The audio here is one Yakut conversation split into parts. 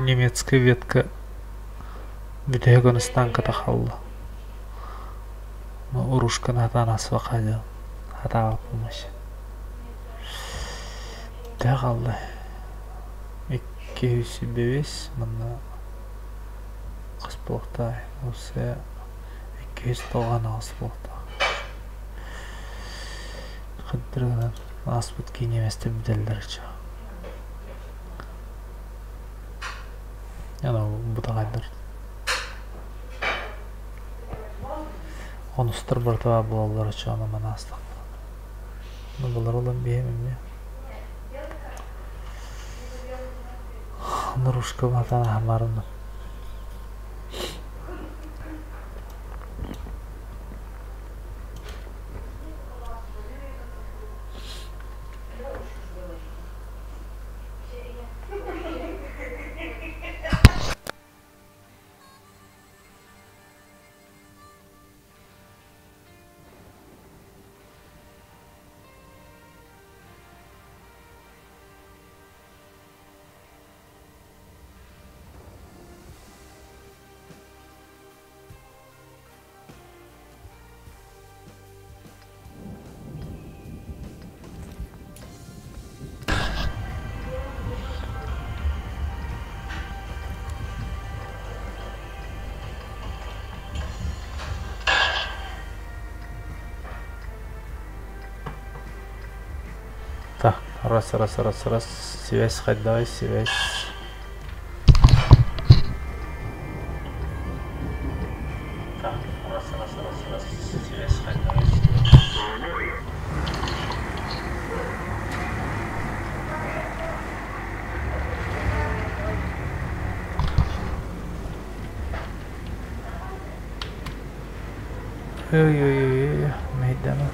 Немецкай ветка бүтэһик станката хаалла. Урушканы сатаан аспакка дьон сатаабаппын вообще. Төһө хаалла? 205 манна хас буолуохтаах? Уопсайа 298 буолуохтаах. Хаддырынан ааспыт киинэмэстэр бүтэллэр ча. Ана бутаҕайдар. Онустар барыта буолаллар оччоҕуна маны аастахпына. Булар ылан биэһим эмиэ. Наружка батан аһамарына. Так, раз, раз, раз, раз, связь хайдай, связь. Так, раз, раз, раз, раз, связь хайдай, связь. Ой-ой-ой, мэйдана.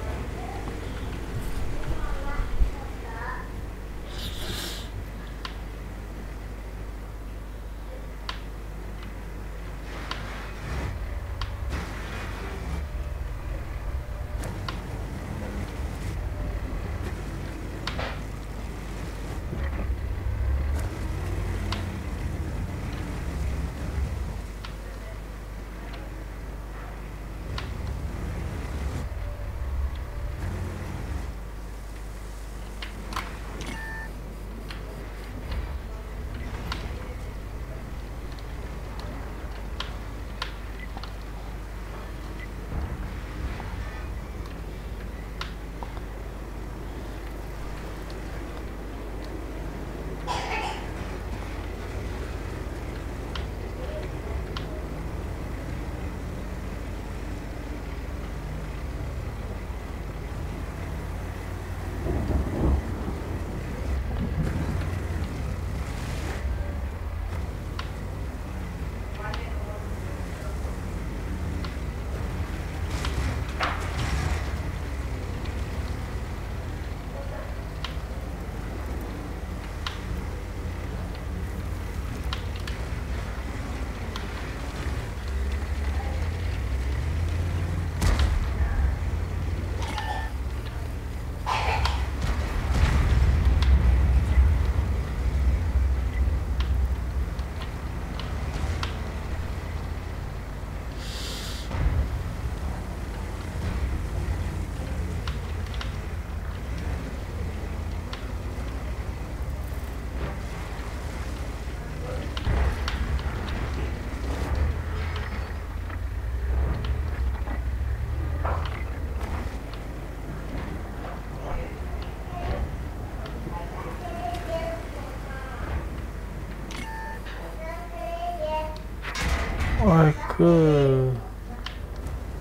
Ой, к...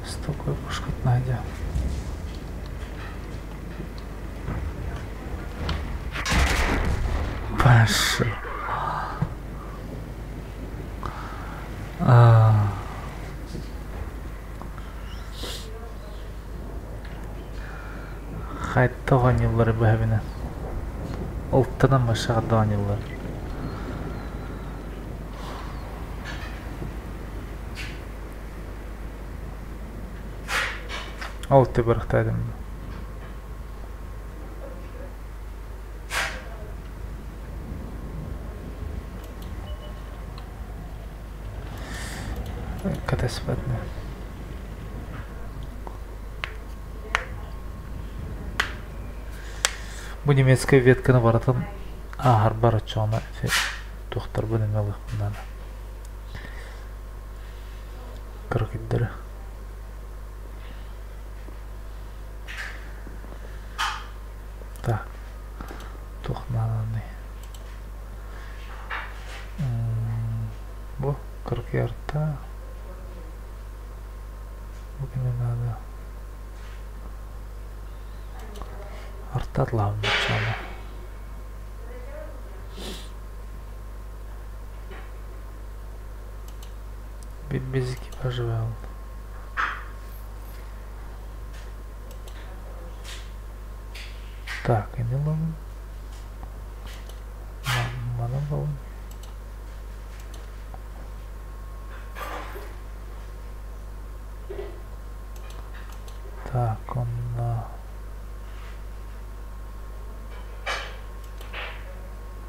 Столько пушка найдя. Паша. А... Хайта оонньууллар быһабына. Алтынан машаҕа оонньууллар. Ол тыбырахтаатым. Кэтэспэтинэ. Бу немецкэй ветканы барытын ааһарбар оччоҕуна туохтарбын эмэ ылыахпын наада. Кыракыйдары. Так, туох нааданый? Бу кыракыйарта бу кини наада. Артатлаабын оччоҕуна. Без экипажа Так, ини ылабын. Маны ылабын. Так, онно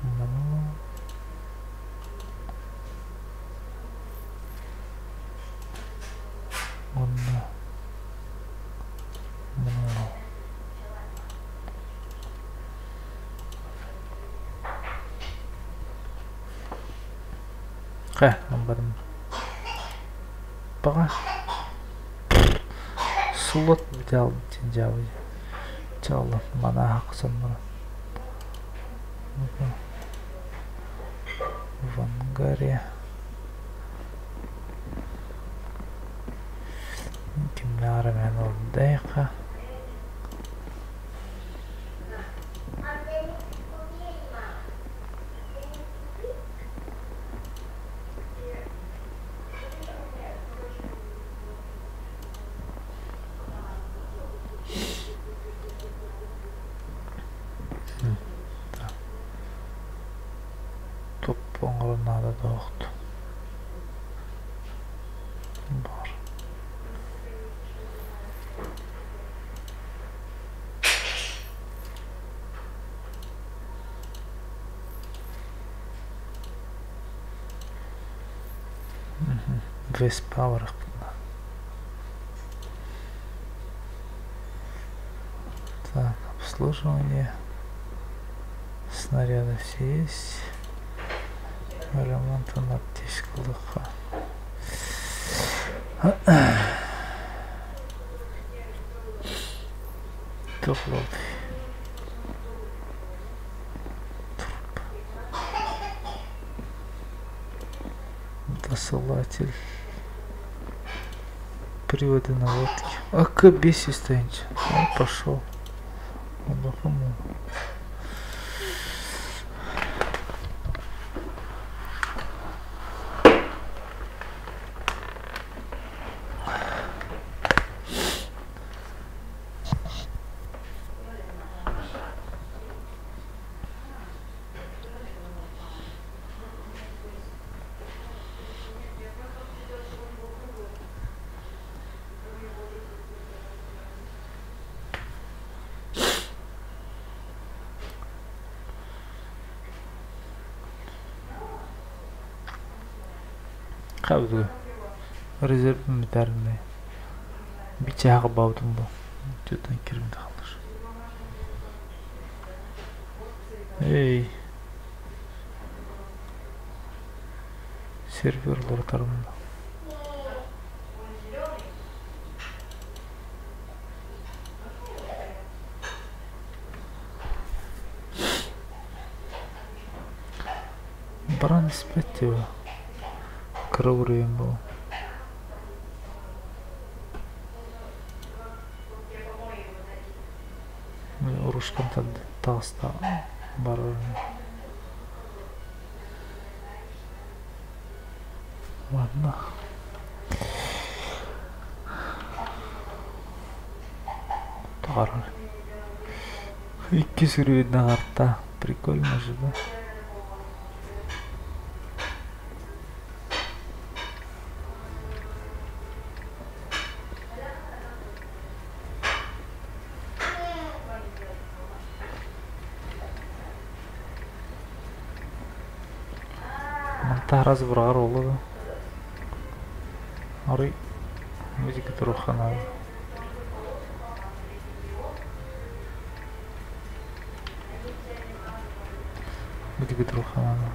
маны ылабын. Онно маны ылабын. Хэ, барым. Пока. Слот взял дьаабы. Чаалла манаах соннора. В ангаре. Кимнээҕэр эмээн ордайха. Топ оҥорон наада тоохту. Бар. Веспа барахпытына. Так, обслуживание. Снаряды все есть. Ремонт на аптечкалыха. Тух буолуой? Досылатель. Приводы наводки. АК бесит стоит. Он пошел. Он по-моему. Хабы резерв бүтәринэ. Бичээҕэ баабытым бу. Түөтэн кирбит хаалар. Эй. Сервер уларытарым. Баран испэт диэбэ. Кыра уруйум бу. Урушкан таҕыста барар. Ладно. Таҕарар. Икки сүрүннэн арта. Прикольно же, да? Мантаа раз быраҕар буолла да. Арый музыка туруохха наада. Музыка туруохха наада.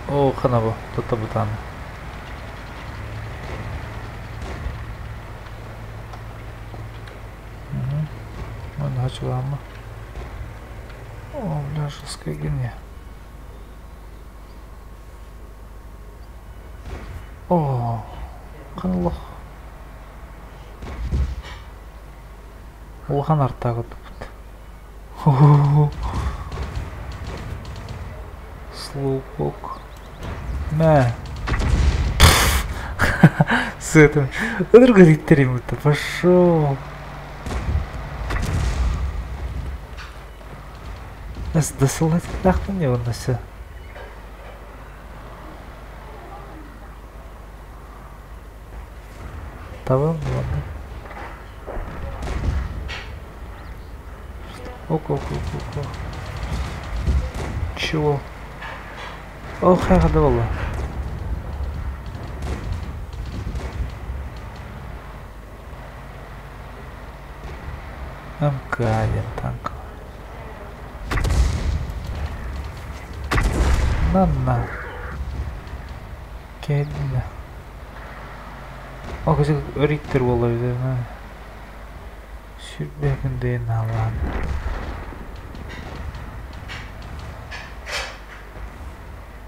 Оо, ханаба, тута бытаана. Угу. Начала. О, бля, жесткая гения. О, ханлох. Улахан артаагы тупут. Слоупок. Мэ. С этим. Ыныргы пошел. Досылать не он все. Табам ладно. Ок, ок, ок, ок. Чего? Ол хайҕада буолла. МК диэн танк. Манна. Кэллэ. Ол кыжык өрүттэр буолла эбит Сүрбэ күндэйин наалаан.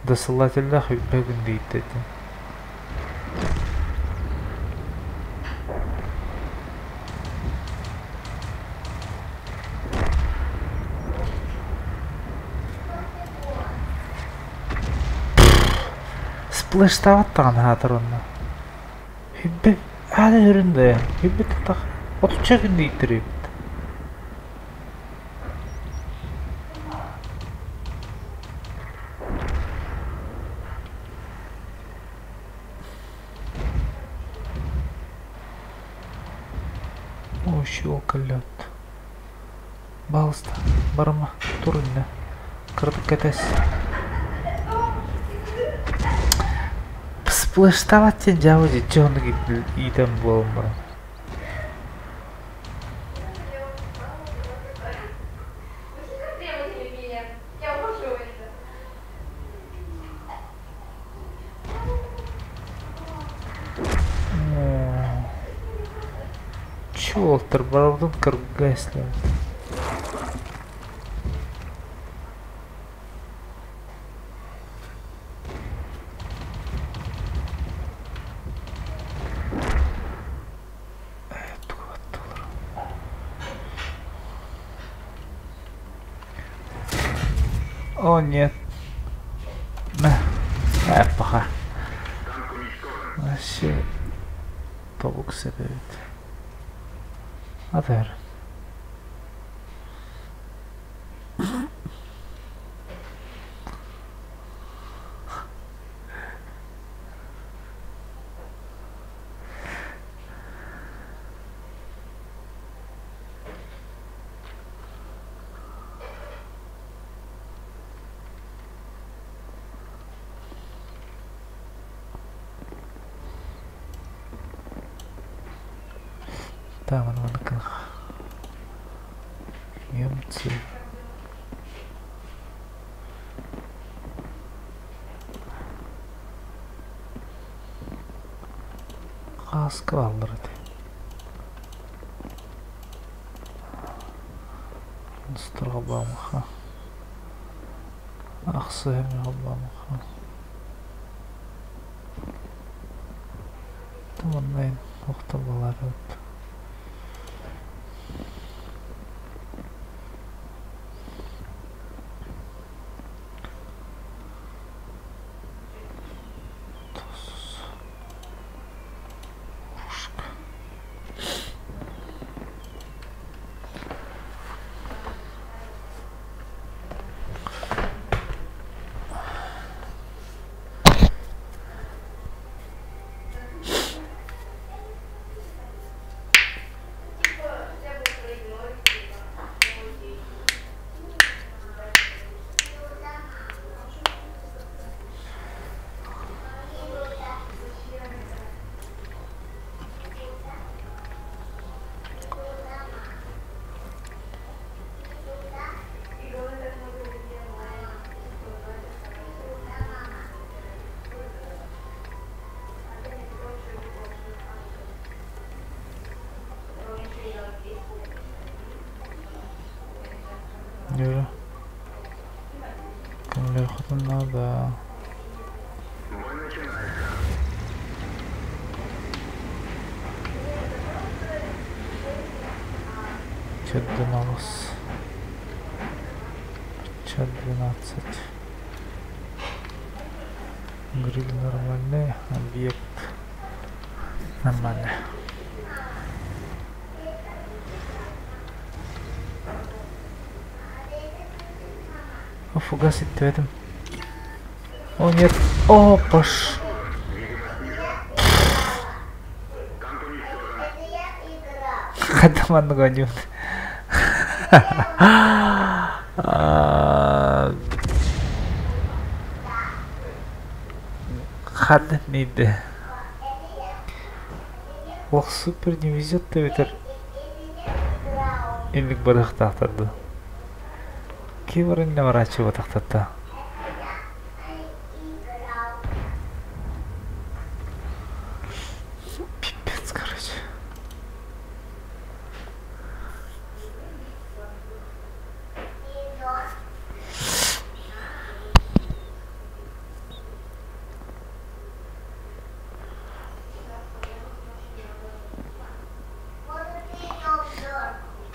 Досыллателлээх үппэ күндүйдэ этим. Сплэштаабат даҕаны аатар онно. Хүббэ аата өрүн да хүббэ тутах отучча күндүйдэр эбит. Ощелка лед. Балыста, барыма, тур иннэ. Кыратык кэтэс. Сплэштаабат диэн дьаабы дьэ оннук иитэн буолан баран. Чуолтар барабытын кырга эслэбит. О, нет. Паха. Вообще тобук себе эбит. Атар. Там он Емцы. Кааска бааллар этэ. Устурҕа Ахсыһа Таманнайын охто балар эбит. Юра. Көмөлөөххүтүн наада. Чэрдэн алыс. Чат 12. Гриль нормальный, объект нормальный. О, фугас иттибэтим. О, нет. О, пош. Хайдах маннык оонньуубут? Ханна миирдэ? Ох, супер не везет эбэтэр инник барыахтаахтар дуу? Ким баран барааччы Пипец, короче.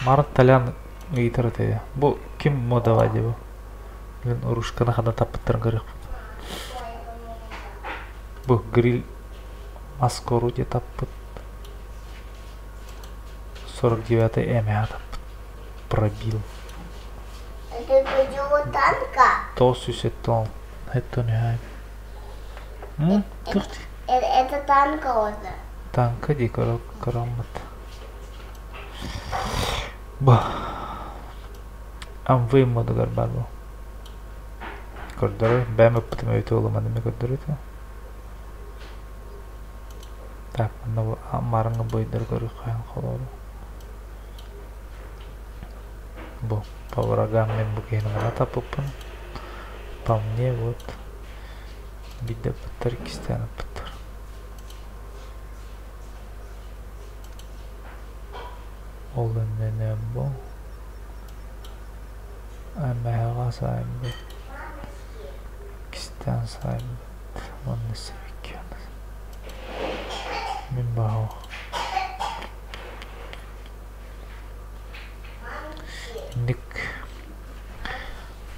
Марат Толян ыйытар этэ. Бу ким модава дии бу? Мин урушканы ханна таппыттарын көрүөхпүт. Бу гриль маска орудие таппыт. 49 эмэҕэ таппыт. Пробил. Это видео танка? 970. Это не Это танка уже. Танка дии көрөммүт. Бу МВ модугар баар бу. Көрдөрөр. Бэйэм ыппытым эбитэ буолуо манна эмиэ көрдөрүтэ. Так, манна бу маарыҥҥы бойдору көрүөххэ холоору. Бу по врагам мин бу киһини манна таппыппын. По мне вот биирдэ ыппыттар, иккистээн ыппыттар. Ол иннинэ бу аймаһаҕа саайбыт, иккистээн саайбыт уонна сибиккиэн мин баһаах Инник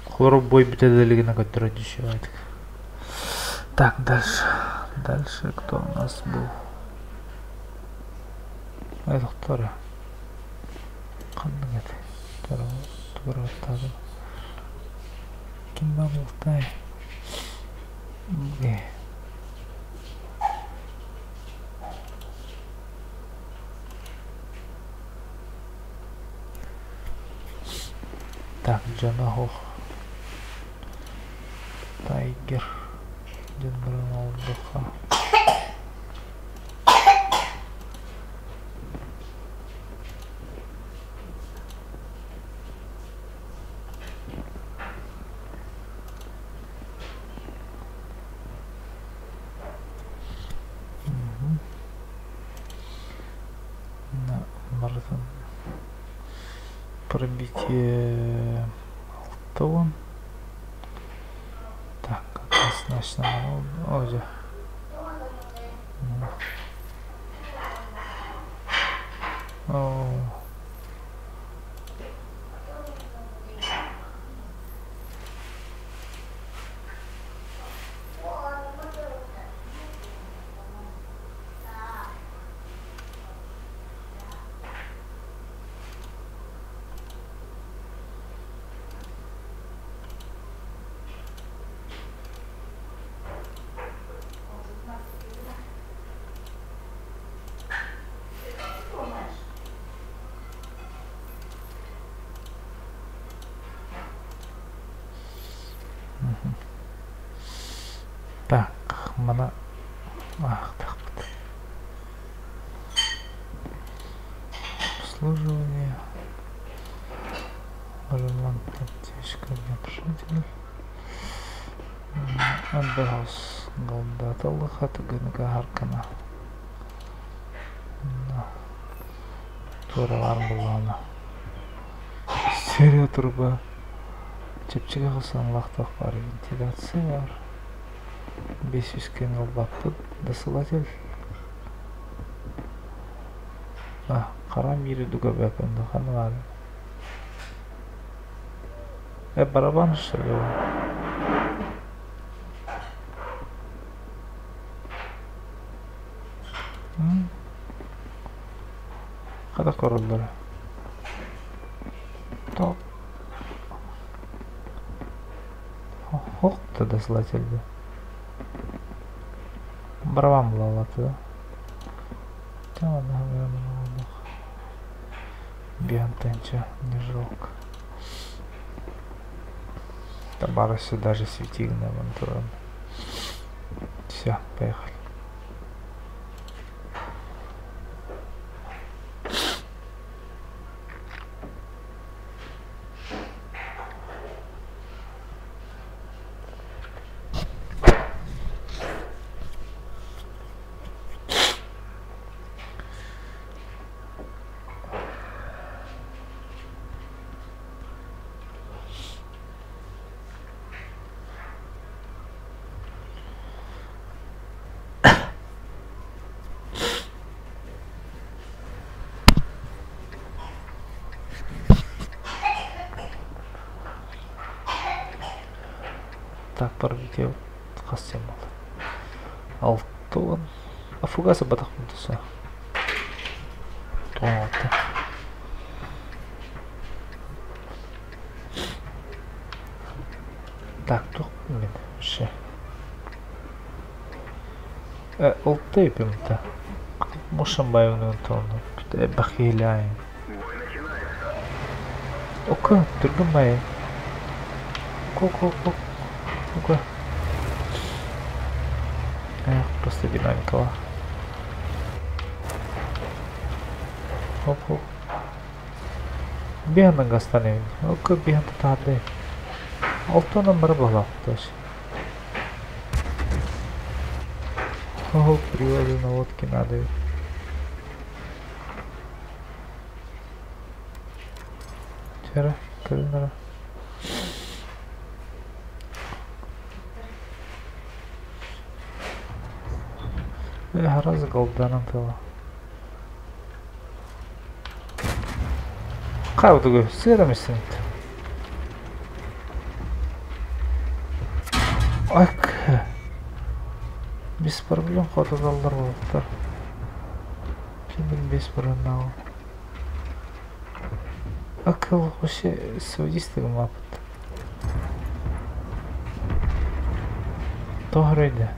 Холоро бой бүтэ да илигинэ көрдөрө дьүшүөтик. Так, дальше. Дальше кто у нас был? Это кто Ханнык этэй? Тугуруттаатым. Ким баалтай? Так, дьоно оһох Тайгер диэн баран олордоххо На барытын пробитие алтауон. Так, однозначно о, дьэ. О. Так, мана аахтахпыт. Обслуживание. Ремонт аптечка огнетушитель. Андерхаус голдаталыха түгэнгэ харкана. Туоралаар буллаҕына. Стерео труба. Чэпчэки сыаналаах баар, вентиляция баар. 500 кэм ылбаппыт. Досылатель. А, хара мири дуга бэпэн ханна баар. Барабан что ли? Хата көрөллөрө. Топ. Хох да досылатель Барабан булаллаты. Биантенча не жалко. Табарасы даже светильная вон Все, поехали. Так, пробитие хас сем болды. Алтын. А фугасы батақ туса. Тоңатты. Так, тух мен вообще. Олты епімті. Мушам байының тоны. Бахиляйын. Ока, түргін бай. Ко, ко, ко. Ну-ка. Эх, просто динамика. Хоп-хоп. Биһанна гастаны. Ока биһан татады. Алтынан бар балақты. О, приводы на лодке надо. Вчера, калинара. Гора голданан тыла. Кай сыра мисин. Ак. Без проблем хотодаллар болуптар. Ким без проблем. Акыл вообще сводистый мапыт. Тоғрыйды.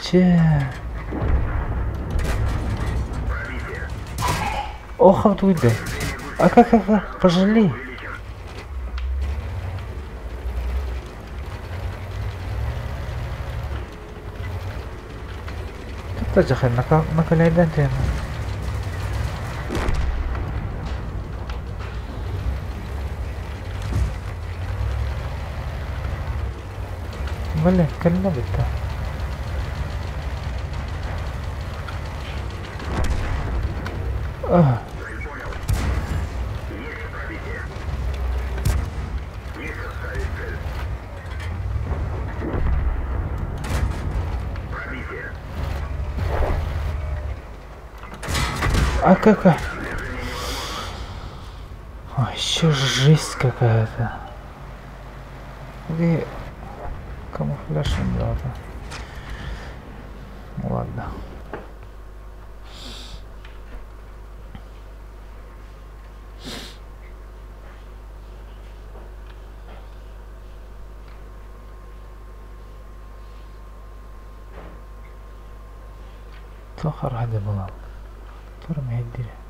Че? Ох, туйды. А как, как, как? Пожалей. Тут жахай накаляйдан тен. Блин, калина битта. А. А какая? Вообще жесть какая-то. Где камуфляж не дал-то? Ладно. Тохар hadi bulalım. Dur mehdiri.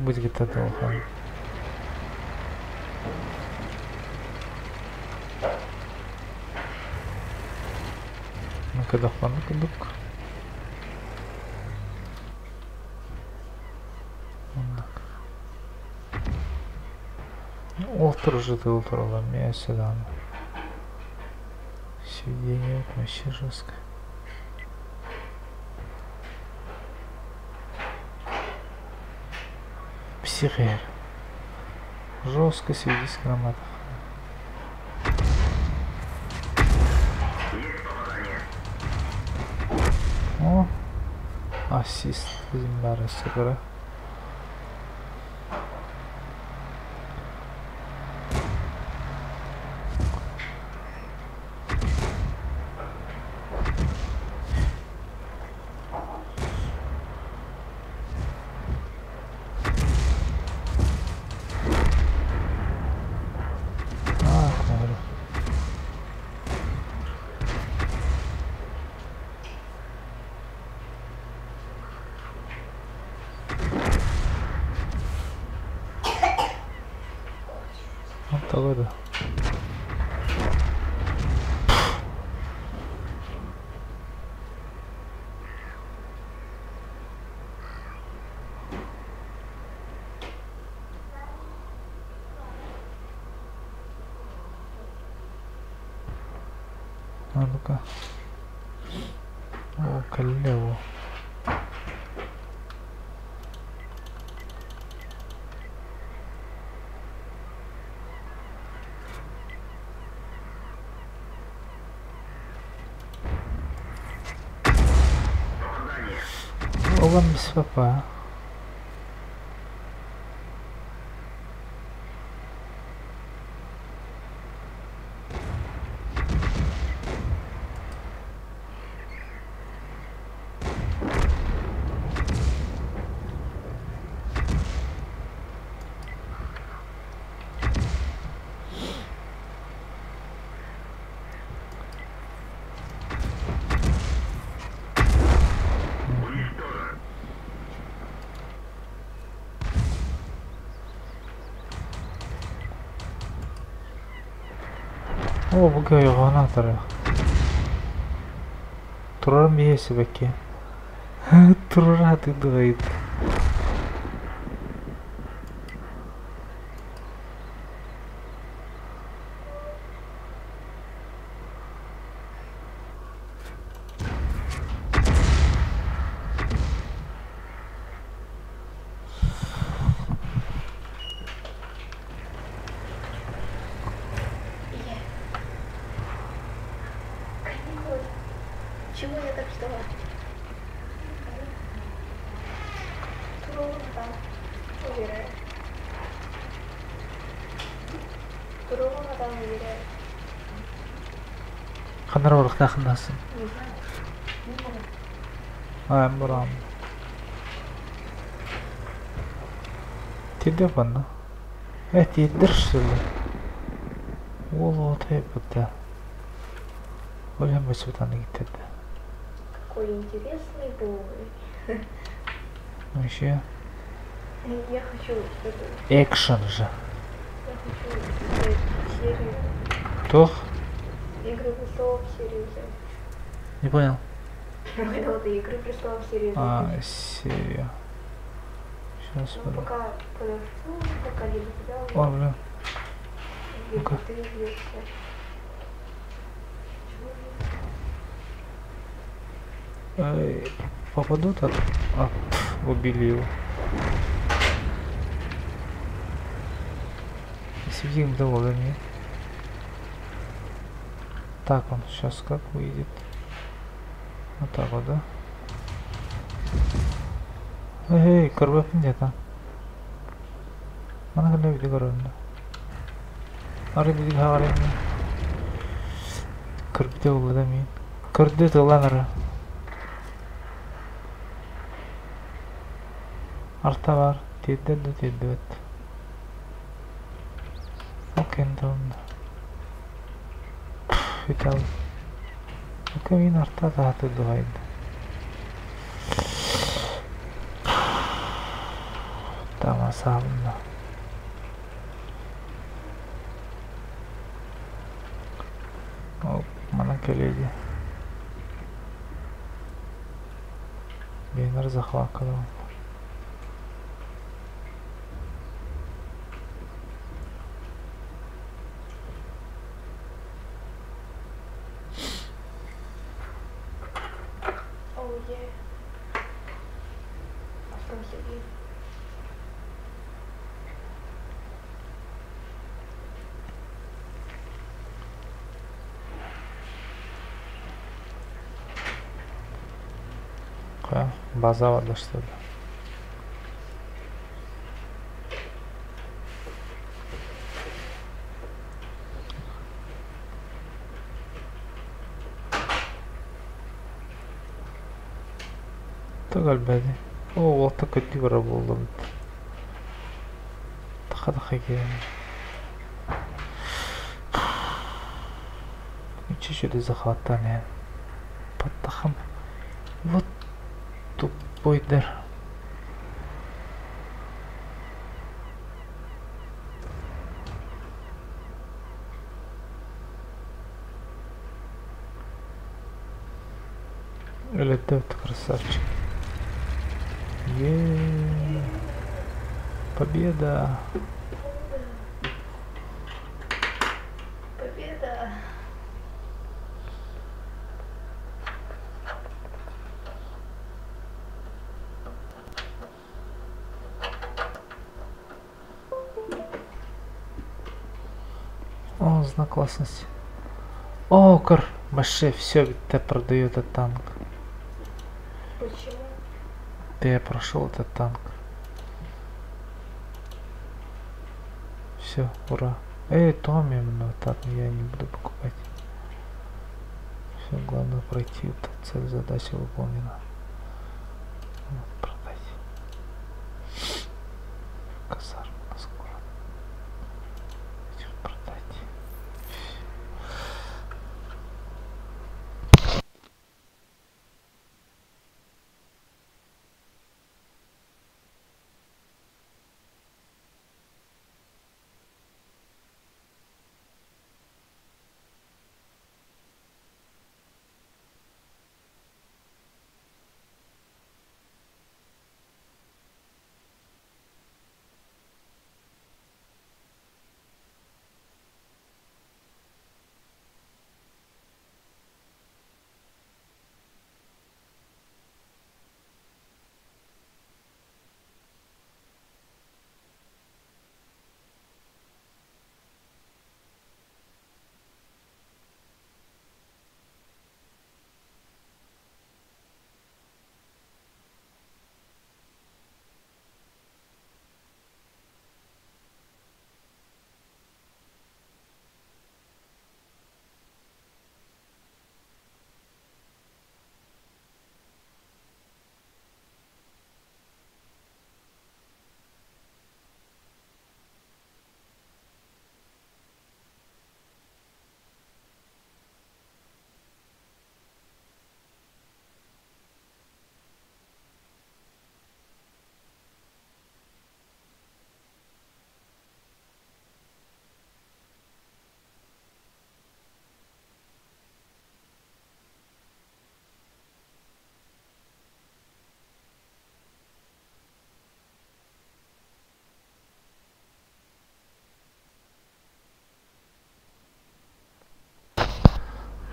Будет долго. Ну-ка, кудук. Отыр жыты туралы мен Сведение вообще жестко. Психер. Жестко сведись грамотах. О, ассист бары сыгыра. А, говорю. Вот такой, да. А ну-ка. О, коллегу. Olan bir papa. О, бу көйгөн атары. Турар биэси бэкке. Турар аты дыгайт. Каникулы. Чего я так ждала? Трудно, уверяю. Трудно там уверяю. Ханар барыктаахыннасын. Не знаю. Не могу. А, бурам. Тиде банна. Э, тидер что ли? Ол вот это. Олем бачытаны китеди. Какой интересный бой. Вообще Я хочу эту, экшен же. я хочу взять серию. Тох? Игры престолов серию взять. Не понял. Понял, ты Игры престолов серию А, взять. серия. Сейчас Ну, пока подожду, пока либо тебя О, блин. либо ну-ка. ты убьешься. Чего Эй, попадут от... А, пф, убили его. Сидим доволен. Так, он сейчас как выйдет? Вот так вот, да? Эй, корвет где-то. Mana кэлэ види көрөндө. Ары види хаарын. Көрбүтэ уллада мин. Көрдө тыллан ара. Арта бар. Тиэрдэр да тиэрдибэт. Окей, тылында. Итал. Окей, мин арта тааты дугайды. Там асаабынна. Ол манан кэлиэ дии. Венер захвакалаан. Oh yeah. Автомобиль. Хайа, база барда что ли? Туох элбэҕий? Оо, уолта көрдүү барар буоллум. Таха-таха киирэн. Чуть-чуть захваттаан иһэн. Баттахым. Вот тупойдар. Өлөттөөт красавчик. Е, Победа! Победа! О, знак классности. О, кор, Маше, все, ты продаю этот танк. Почему? Да я прошел этот танк. Все, ура. Эй, Томми, ну так я не буду покупать. Все, главное пройти. Вот цель задача выполнена. Вот, продать. Казарму на скоро. Этих продать.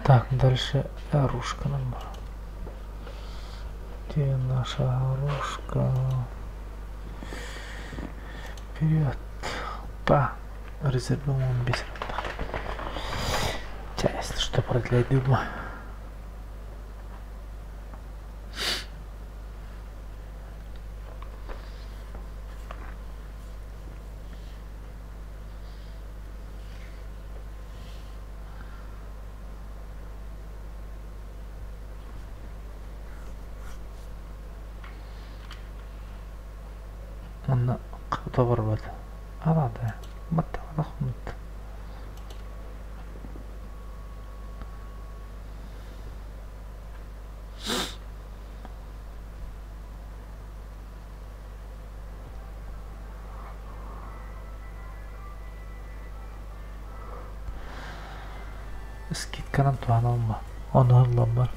Так, дальше оружка нам. Где наша оружка? Вперед. Па. Резервуем без Часть, что продлять дума. Онно барбат. Алады. Баттаҕа Скидканан туһаналма. Ону ылламмар.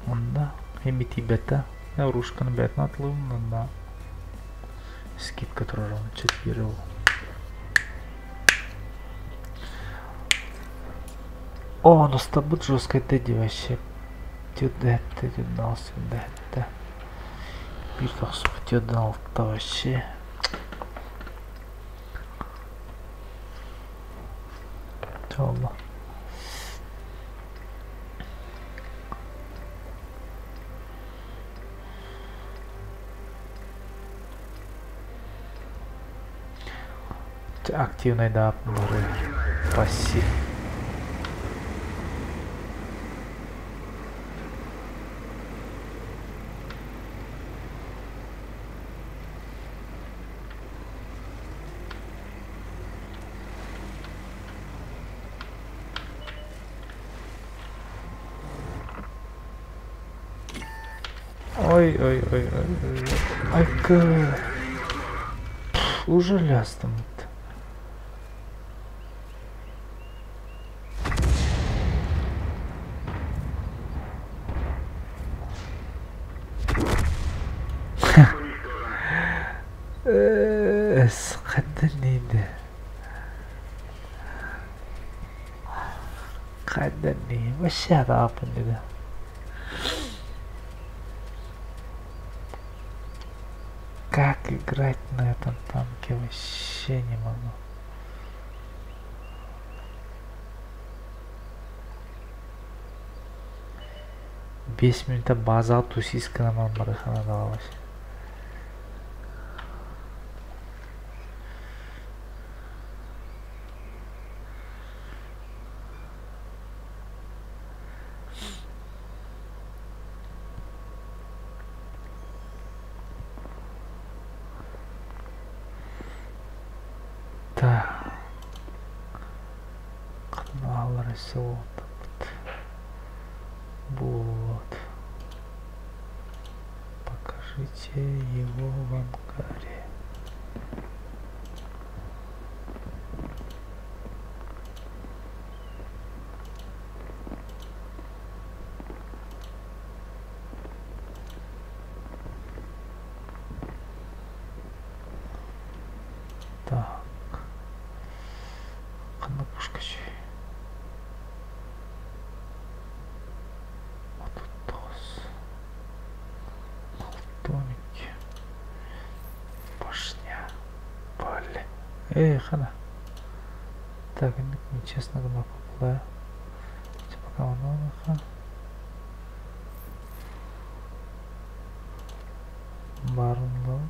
Онно эмитийбэтэ. Ручканы бэйэтин атылыыбын онно скидка турар оны четверо. О, ну стабыт жестко дии вообще. Тюдетте, тюднал, сюдетте. Биир тохсубут тюдналта вообще. Чолла. Активный да бары пассив. Ой, ой, ой, ой, ой. Айка. Уже лястом. Қаддани قدرني وش هذا ابن ذا؟ Как играть на этом танке вообще не могу. 5 минутта базаға тусисканаман барыхана вообще. Так. Вот. Покажите его в ангаре. Так. Ханна пушка Домики. Башня. Поле. Эй, хана. Так, нечестно гына попала. Пока он Барнлоуд.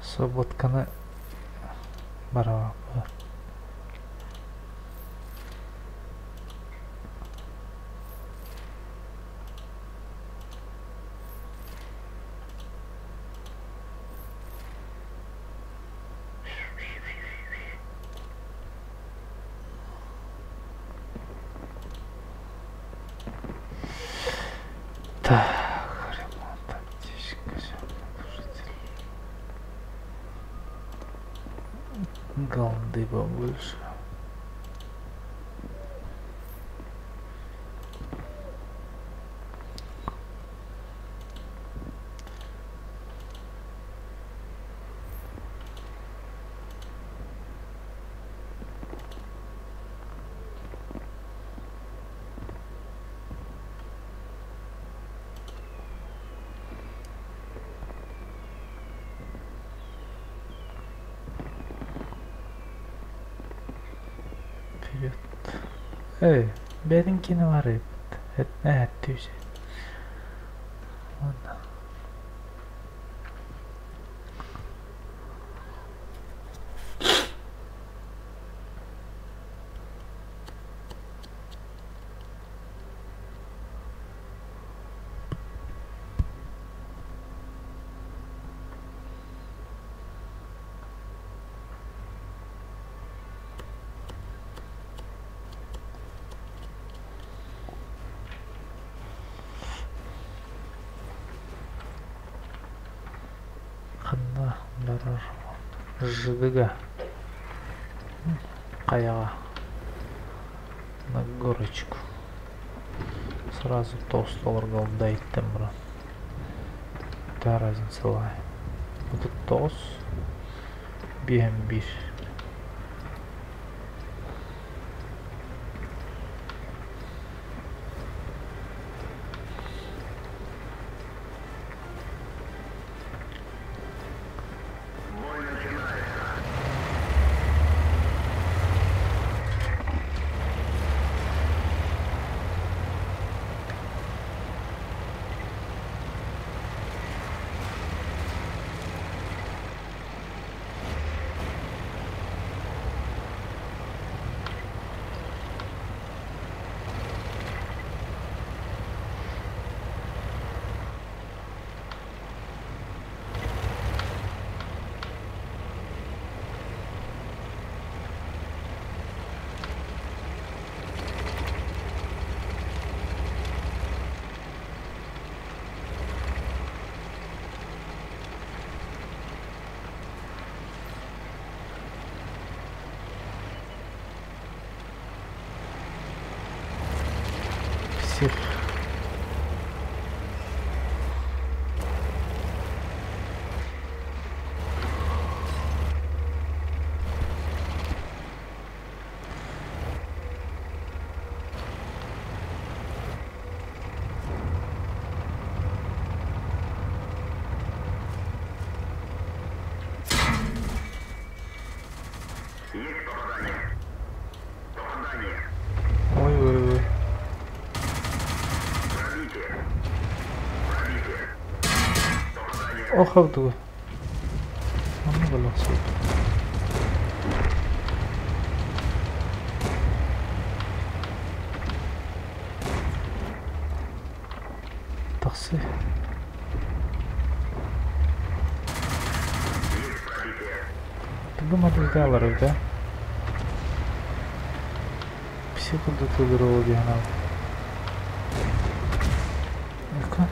Свободканы барава. Так, ремонт, аптечка, глушитель. Голды побольше. Вперед. Эй, беденький var. Это түсе. Ладно. Турар ЖДга хайаҕа на горочку. Сразу толстолорго алдайттан баран. Та разницалай. 39 51. Псих. Ой-ой-ой. Ох, дугу. Онно балахсыт. Тахсы. Тугу модельдалар да? Все куда-то дороги нам. Ну-ка.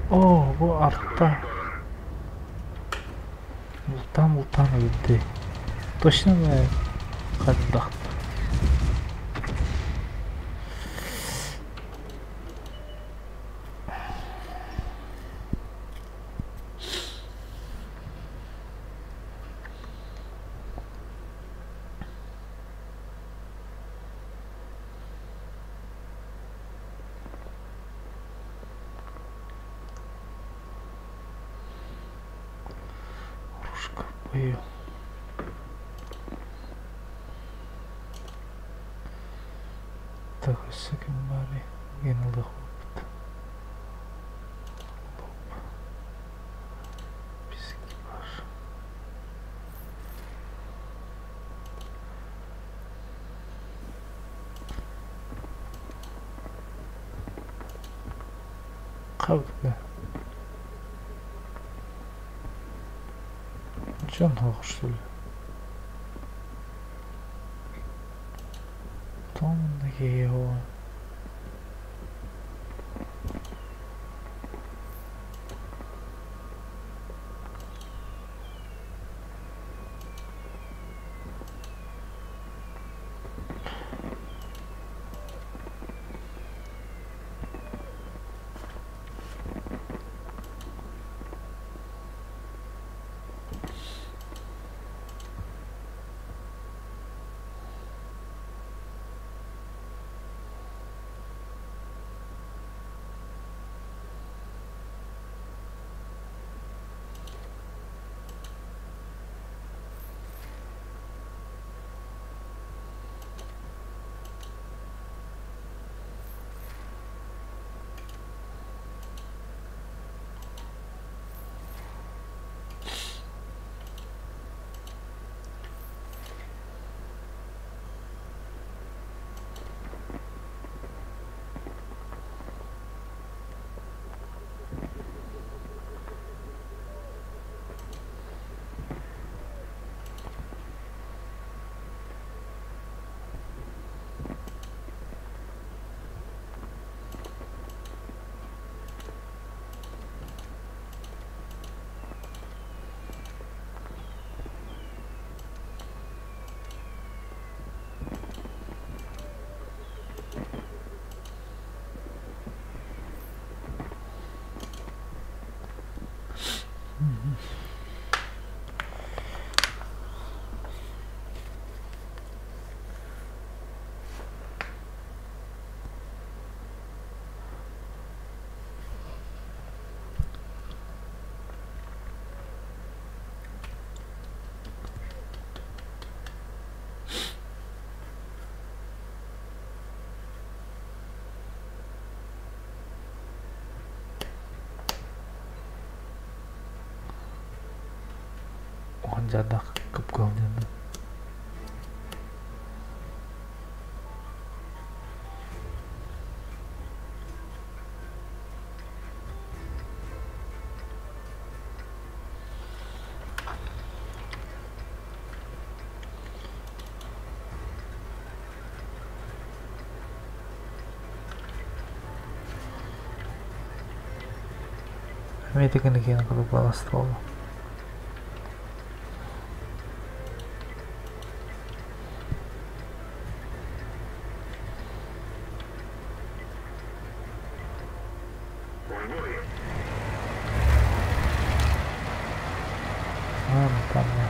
О, бу арта. Бултан өлді. Точно да хайдах. Рушка бою. Так, секундари генелді хлопт. Лоп. Без экипажа. Қабдыга. Жан что ли? Его. Дьаадах кып-кыһыл. Эмиэ курдук баластуола. А, ну там да.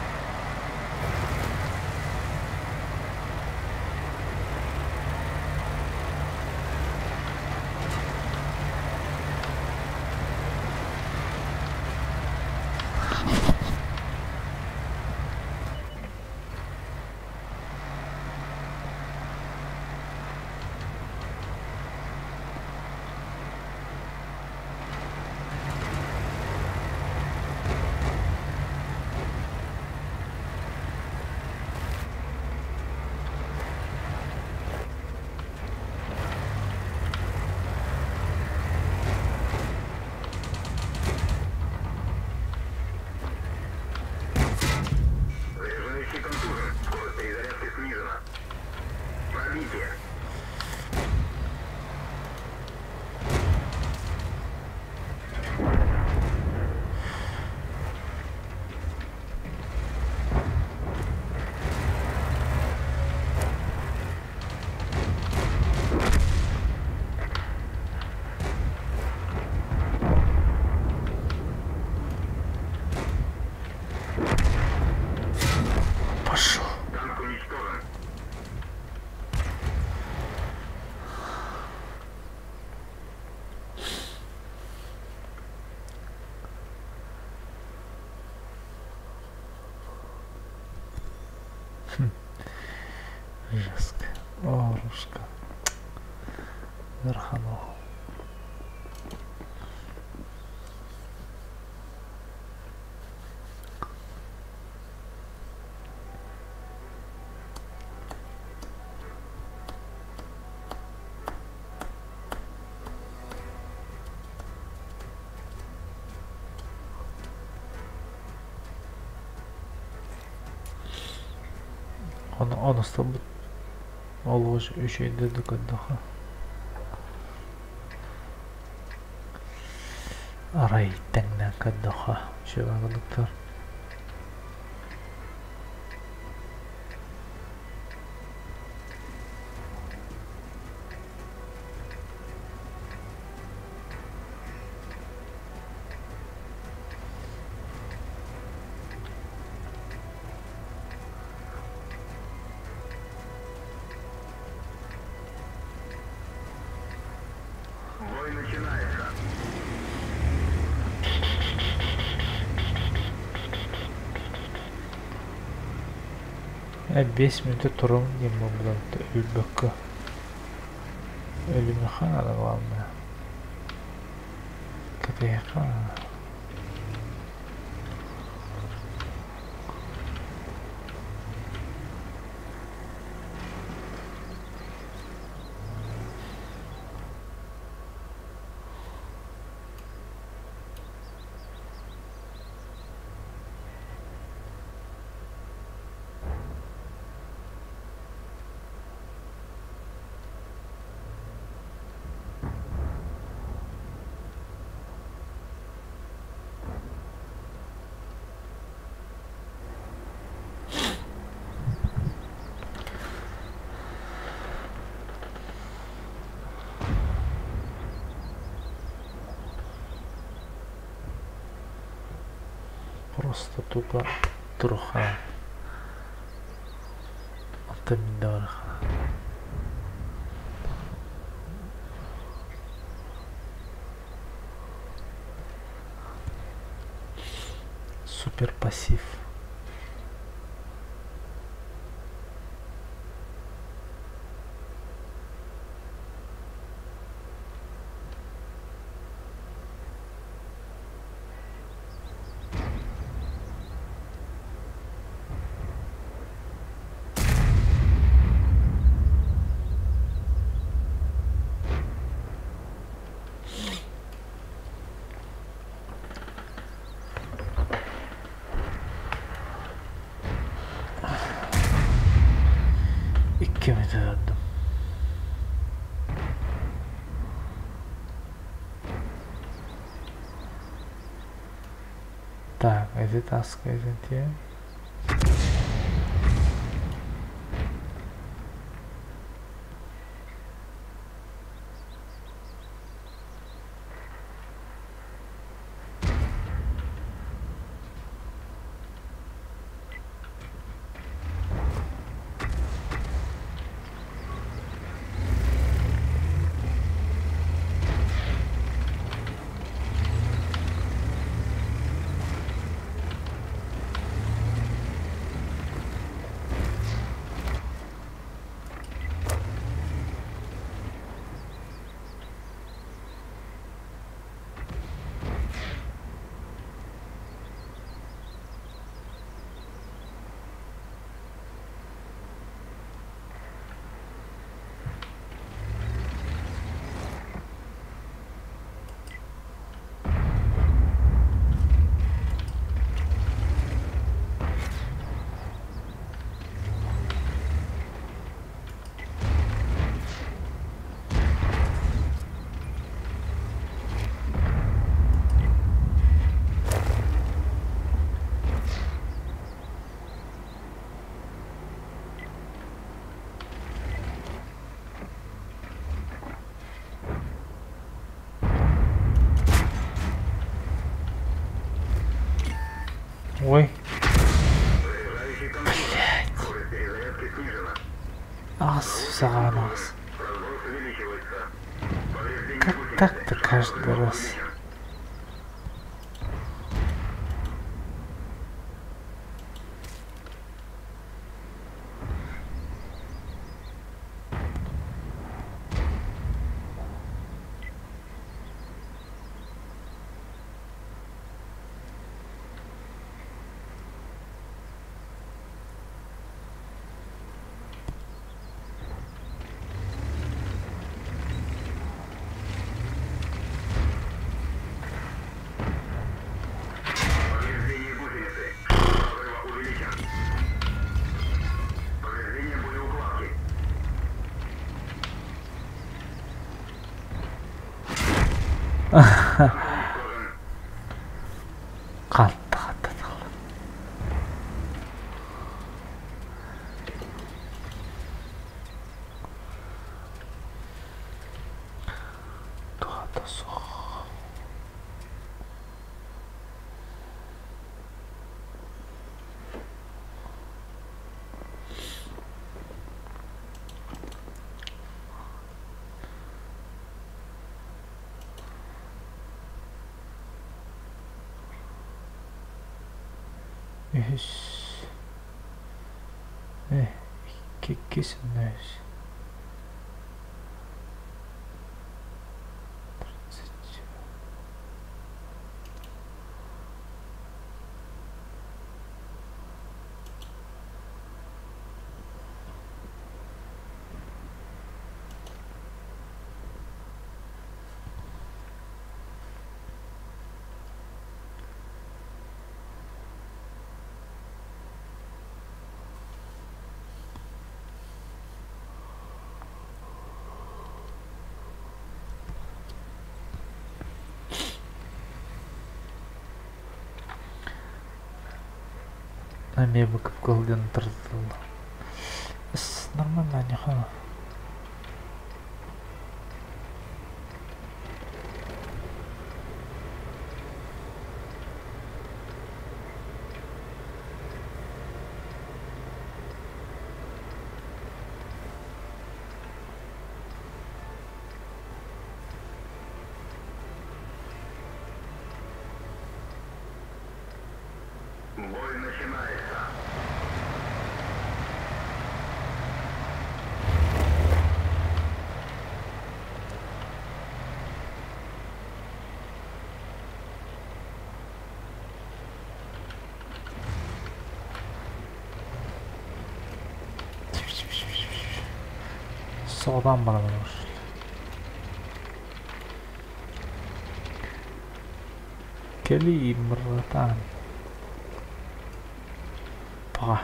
Заряжающий контужен. Скорость перезарядки снижена. Пробитие. Пошел. Танк уничтожен. Жестко. О, русска. Верханул. Он осталбыт. Ол үчүйдө дүкөндөхө. Арай тэҥнэн көрдөхө. Үчүгэй. Бой начинается. 5 мүнүүтэ турум диэн буолбутун өлбөккө. Өлүмүөххэ надо главное. Кэтэһиэххэ надо. Просто тупо труха. Онтон мин да барыха. Супер пассив. Икки мүнүүтэ олордум. Так, ити таска итинтиэ. Ой. Блять. Ас, саҕанаас. Как так-то каждый раз? Повреждение гусеницы. Взрыва увеличен. Повреждение боеукладки. Хатта хатта тахла. Туһата суох. Үһүс. Э, икки иккис үһүс. 30. Эмиэ бу диэн тардылла. Нормально не хана. Бой начинается. Соҕотон барабын Кэлии братан. Па.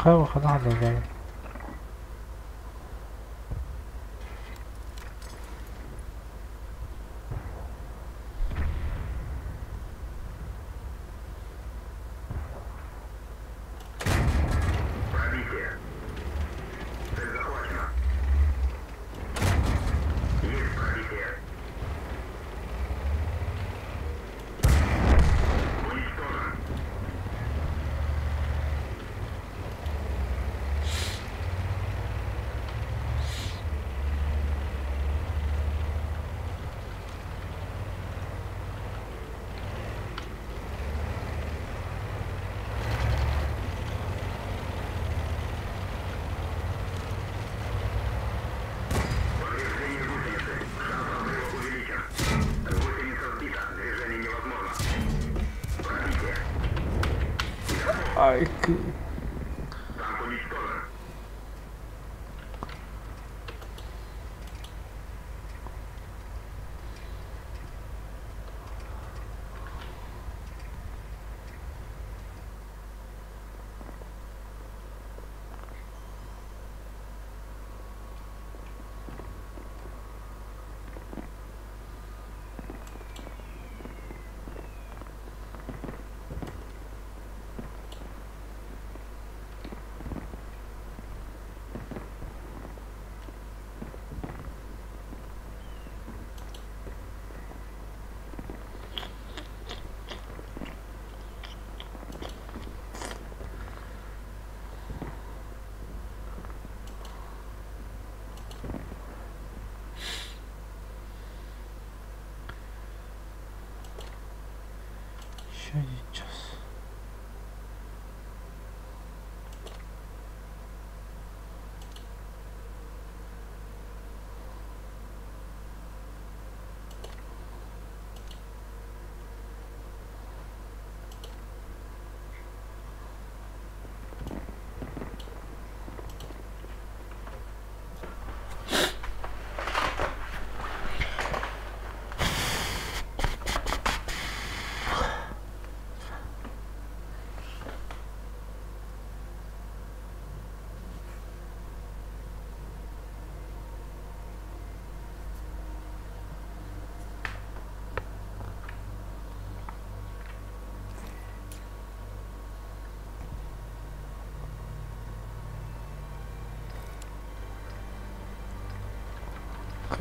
Хана хана. Пробитие. Цель захвачена. Есть пробитие. Уничтожен. Повреждение гусеницы. Шанс разрыва увеличен. Гусеница сбита. Движение невозможно. Пробитие. Ай, Танк уничтожен. Еще один час.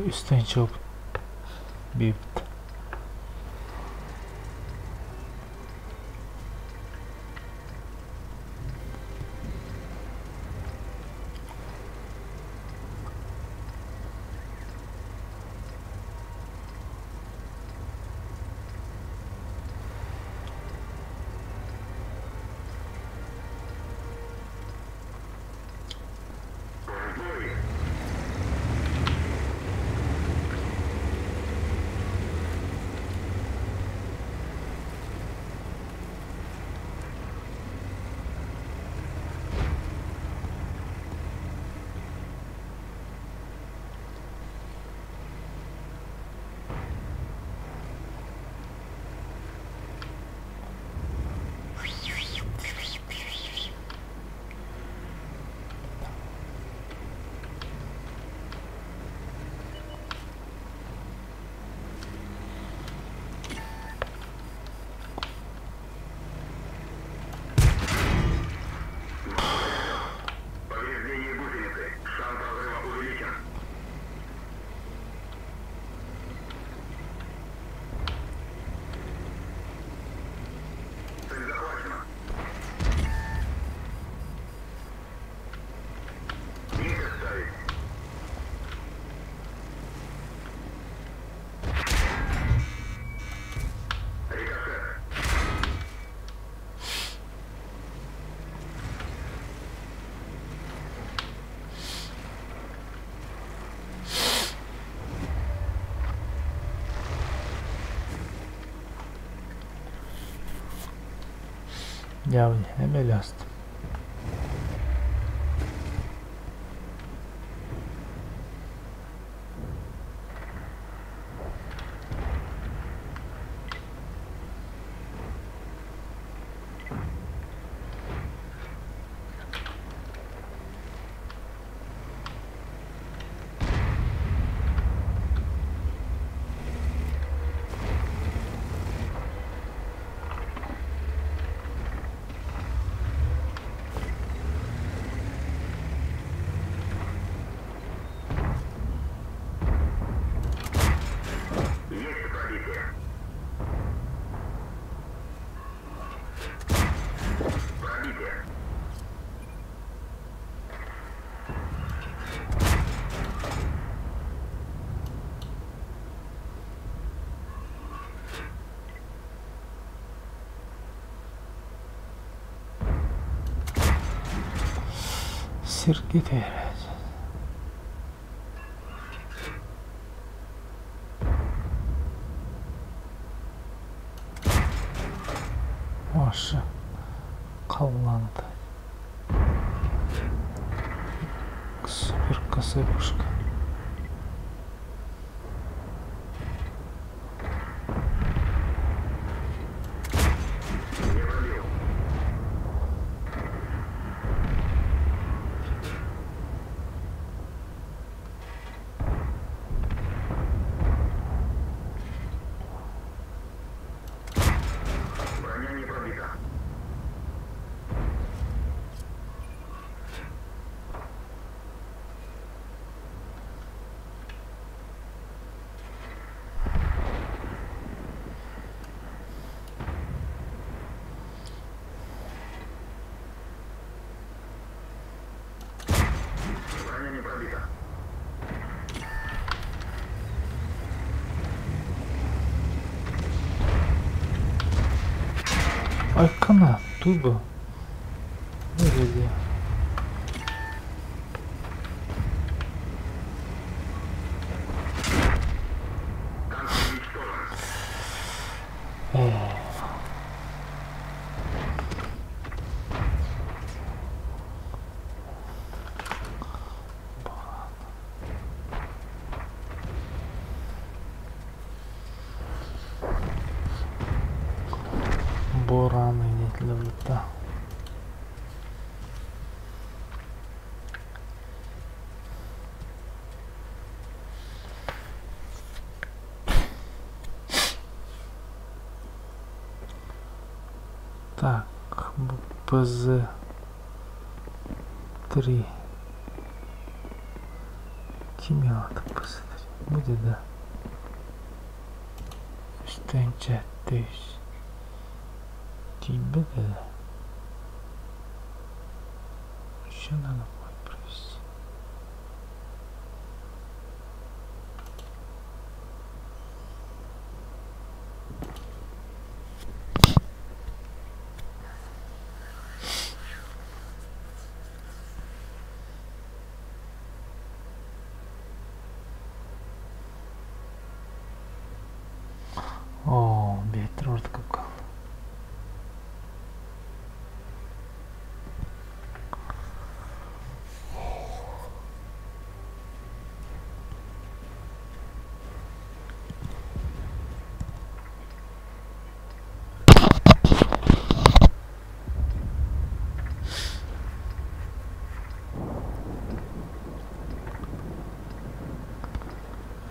Üstün çok bir. В бой. Повреждение гусеницы. Шанс разрыва увеличен. Цель захвачена. Нельзя ставить. Рикошет. Явно, эмеляст. Сиргэ түһэрээччи. Маша халлаанта. Супер косая пушка. Броня не пробита. Броня не пробита. Айкана, туба. Выгляди. Танк уничтожен. Бураны диэтилэр Так, ПЗ 3. Кимиала ПЗ-3. Будет, да? Үстэнчэ төс. Тебе да? Еще надо будет провести. Оо, биэттэр ордук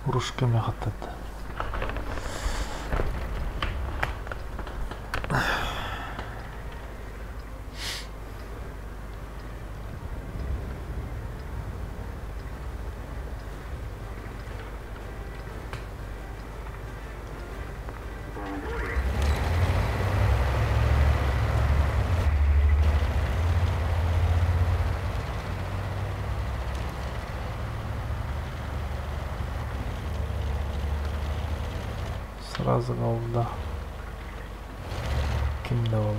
Урушками хаттат. Сразу голда. Ким да буолла?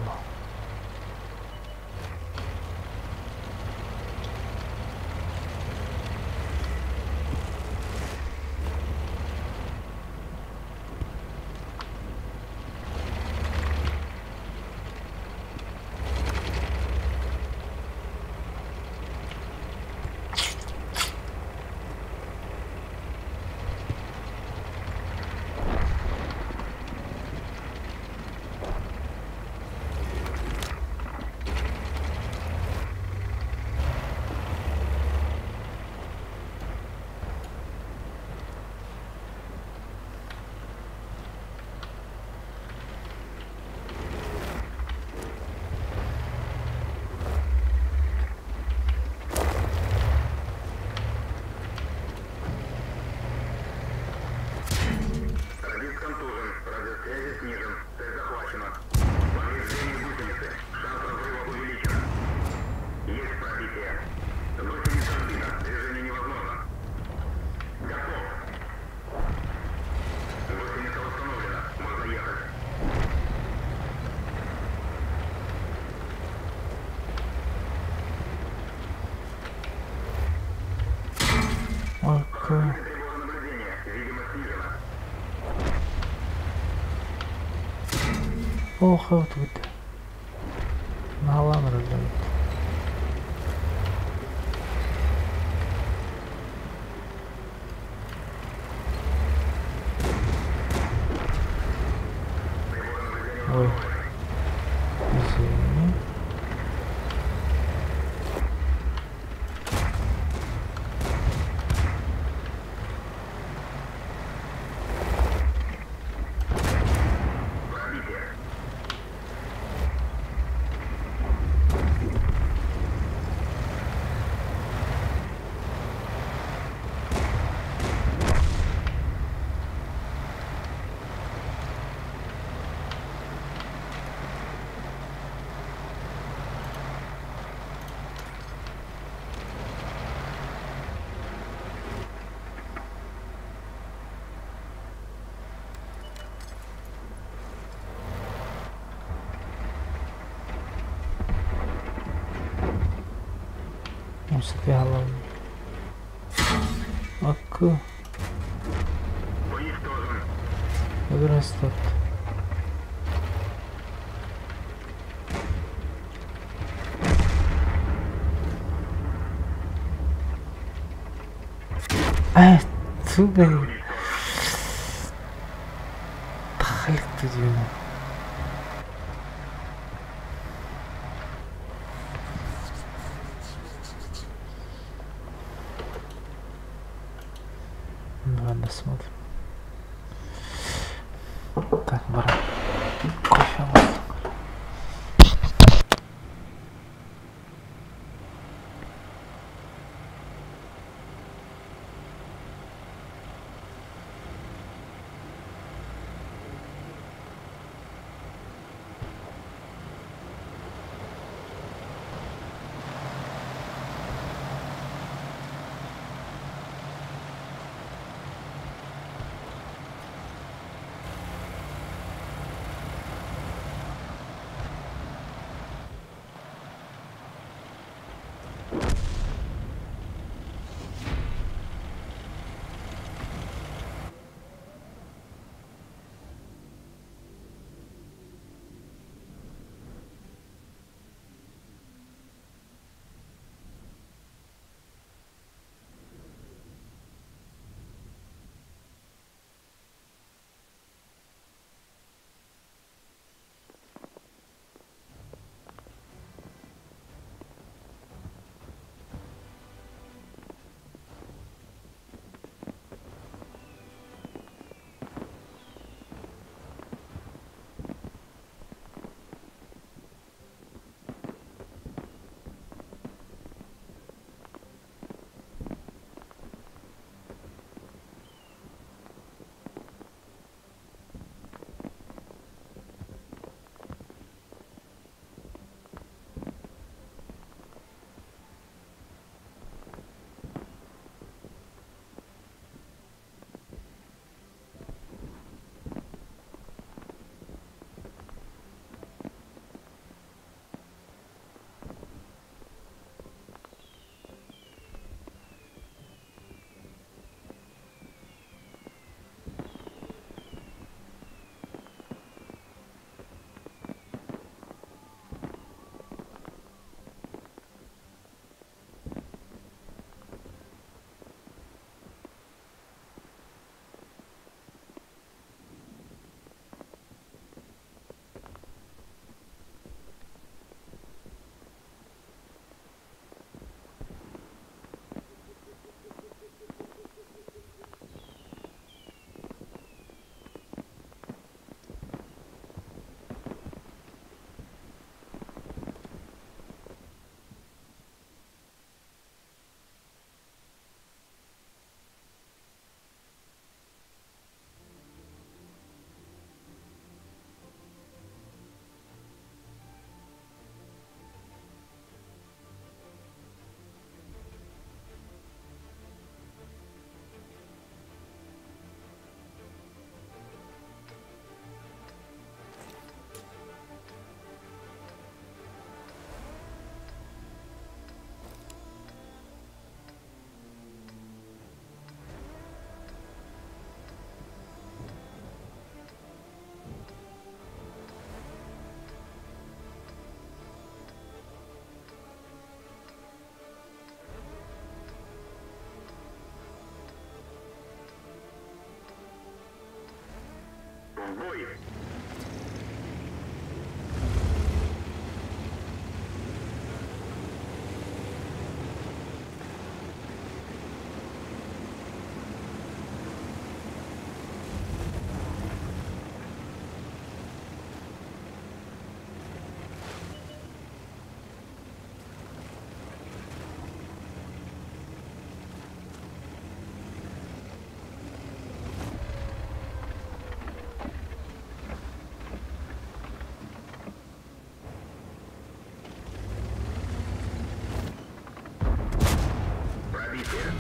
Радист контужен. Радиус связи снижен. Цель захвачена. Повреждение гусеницы. Шанс разрыва увеличен. Есть пробитие. Гусеница сбита. Движение невозможно. Готов. Гусеница восстановлена. Можно ехать. Такое. Прибора наблюдения. Видимость снижена. Ох, вот выйти. Нагалан роллает. Ой. Извини. Пробитие. Успела. Акы. Уничтожен. Вырастет. Эй, цыган. Тахалик ты дюна. Давай досмотрим. Так, баран. Кофе вот. Бой! Пробитие.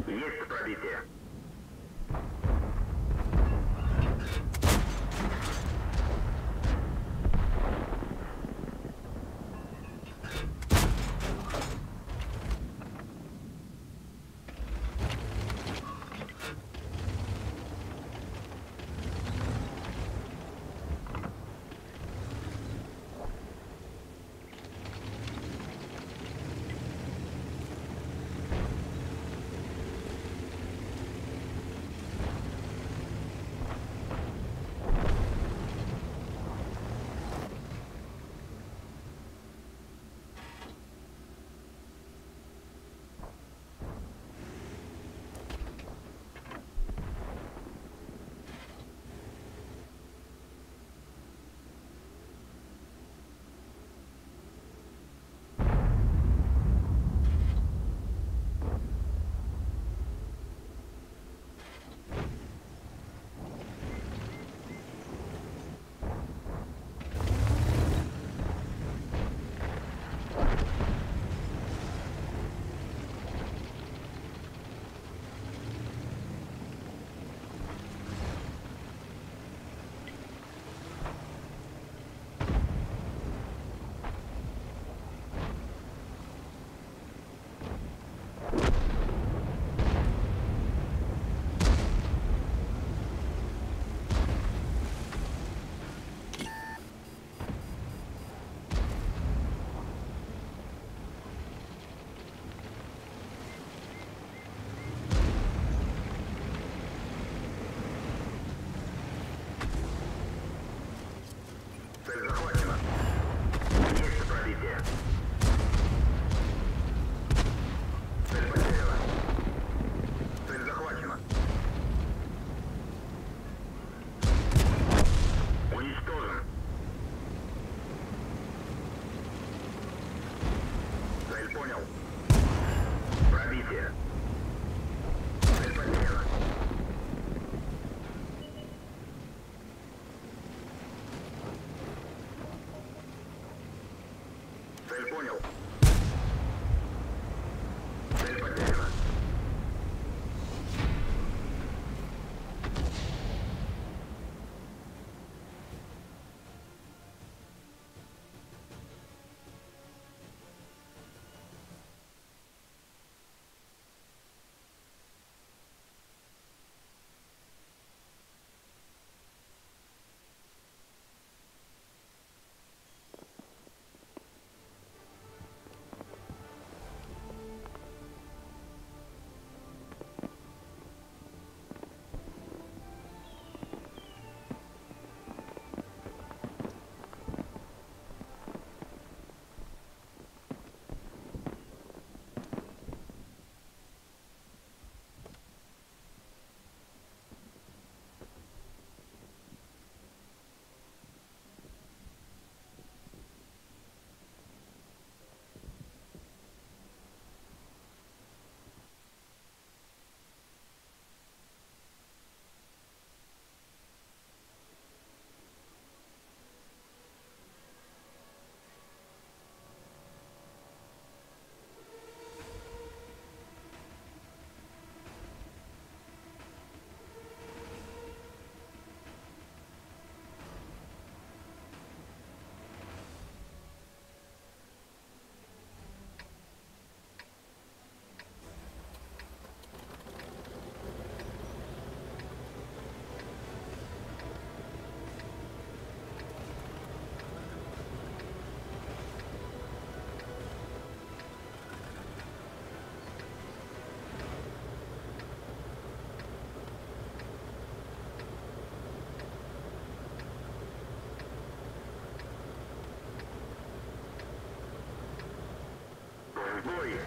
Есть пробитие. позиции.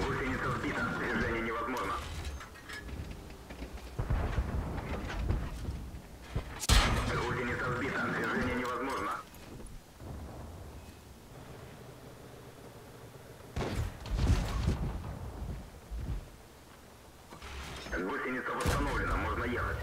Гусеница сбита. Движение невозможно. Гусеница сбита. Движение невозможно. Гусеница восстановлена. Можно ехать.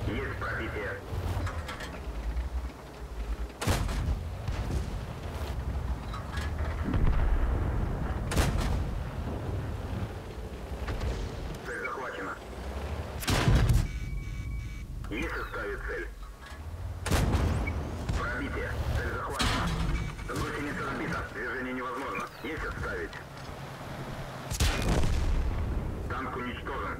Есть пробитие. Цель захвачена. Есть оставить цель. Пробитие. Цель захвачена. Гусеница сбита. Движение невозможно. Есть отставить. Танк уничтожен.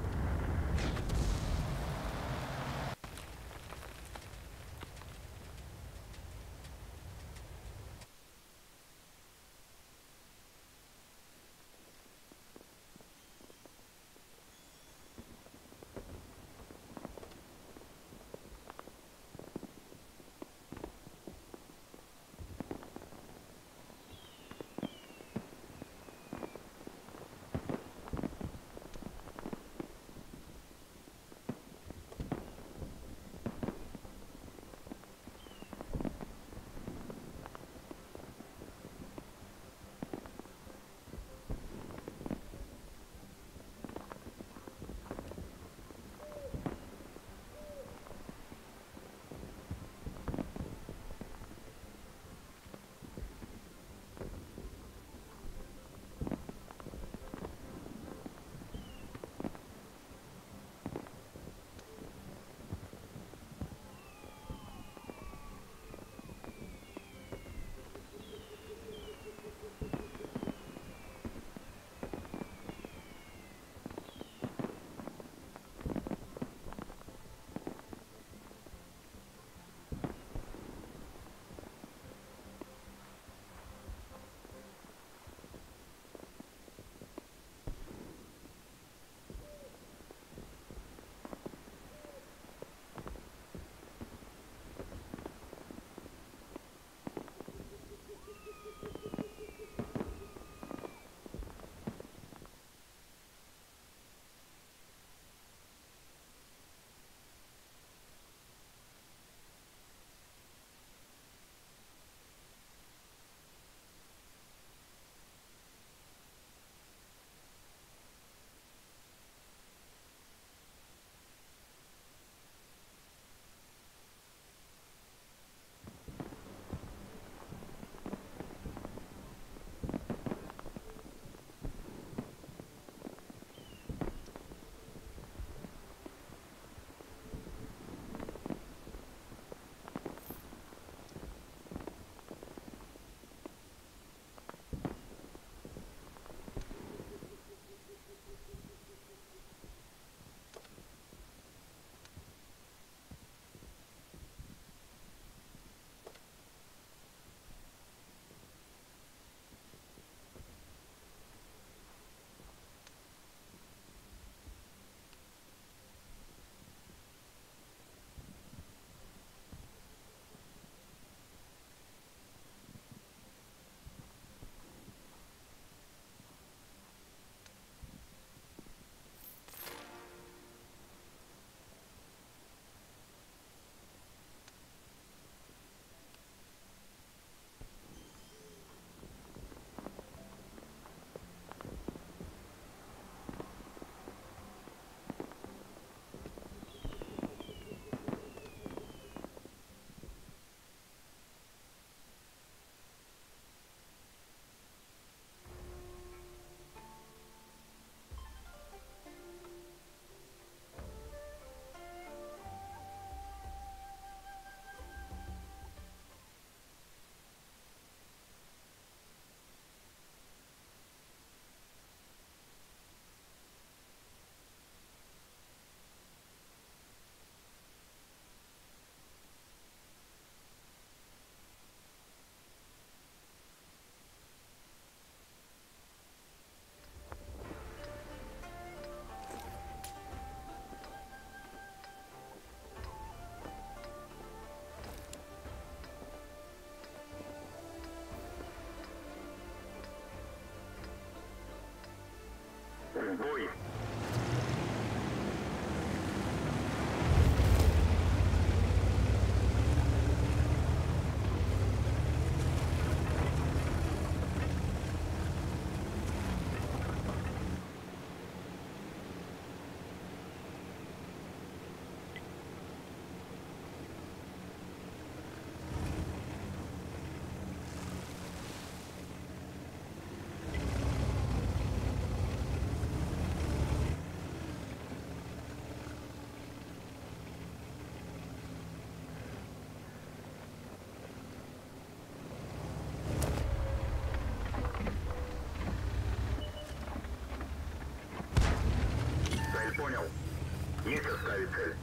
Есть оставить цель.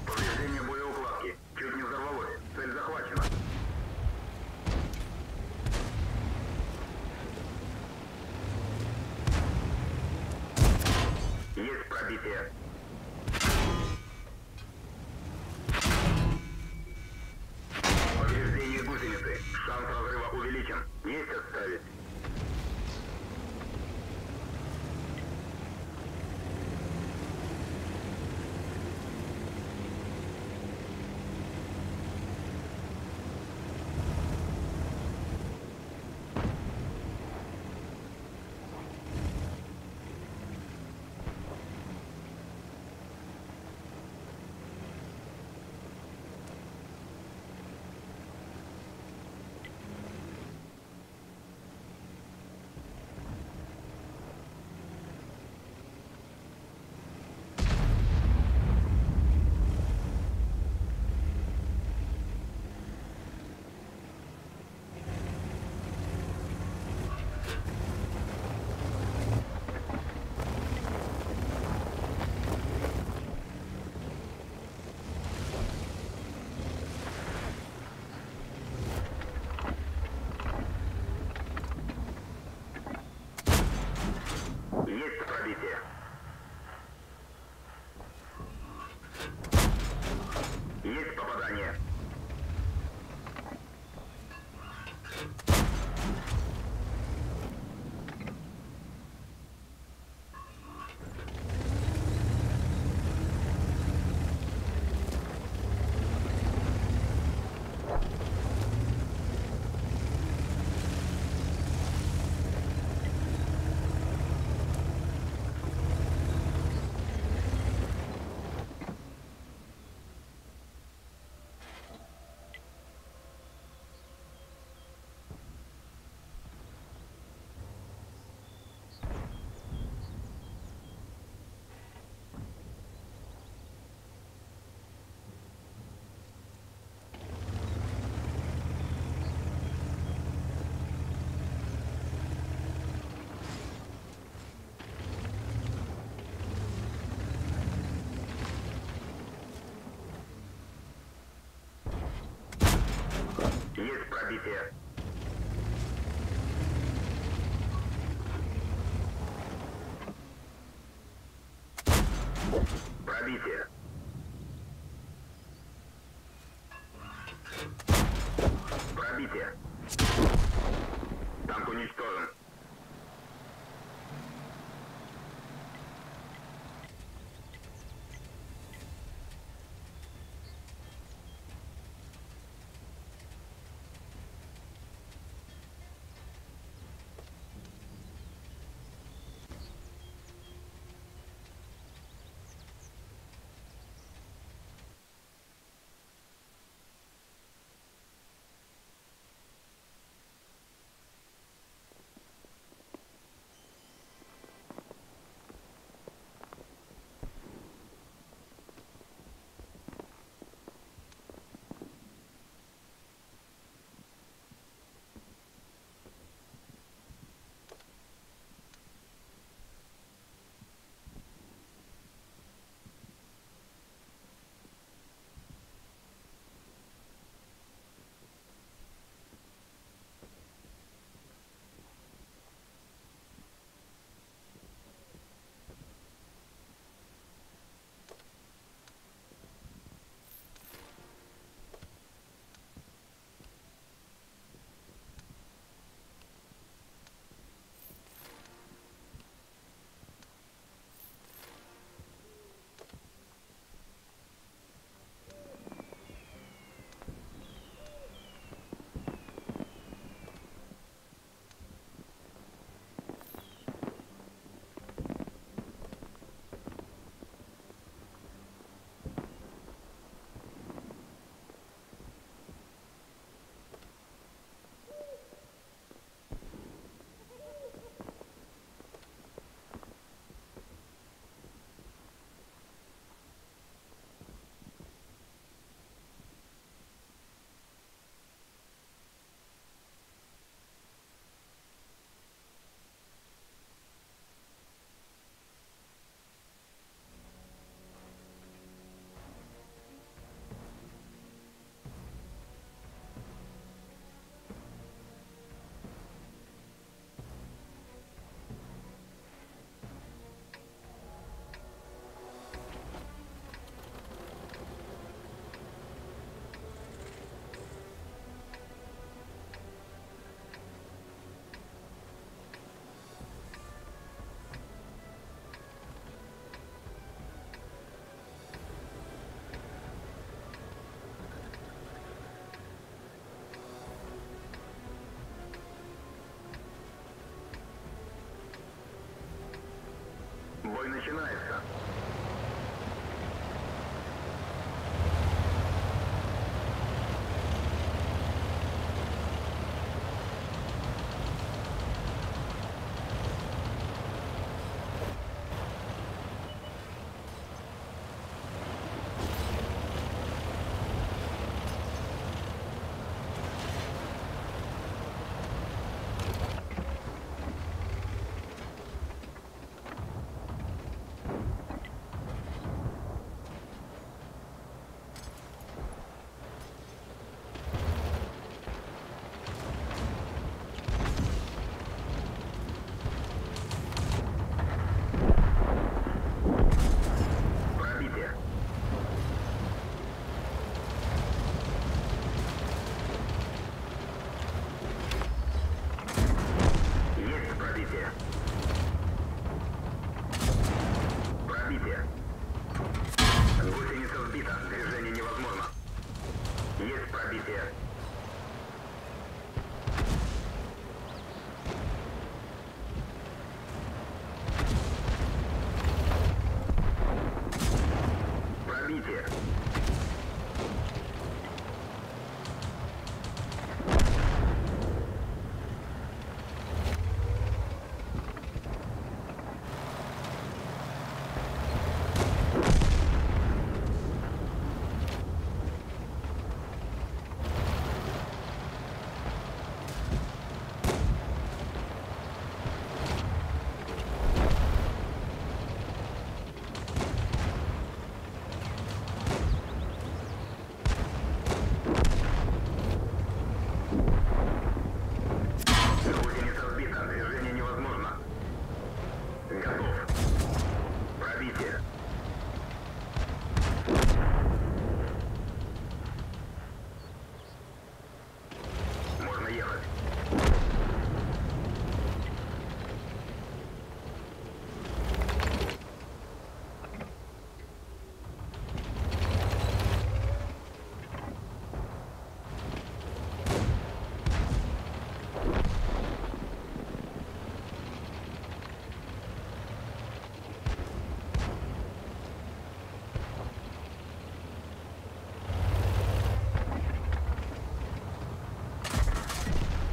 Повреждение боеукладки. Чуть не взорвалось. Цель захвачена. Есть пробитие. Повреждение гусеницы. Шанс разрыва увеличен. Есть отставить. Есть пробитие. Есть попадание. Есть пробитие. Пробитие. Пробитие. Танк уничтожен. Бой начинается. Пробитие. Есть пробитие. Пробитие. Гусеница сбита. Движение невозможно. Есть пробитие. Пробитие. Гусеница сбита. Движение невозможно. Готов. Пробитие. Можно ехать.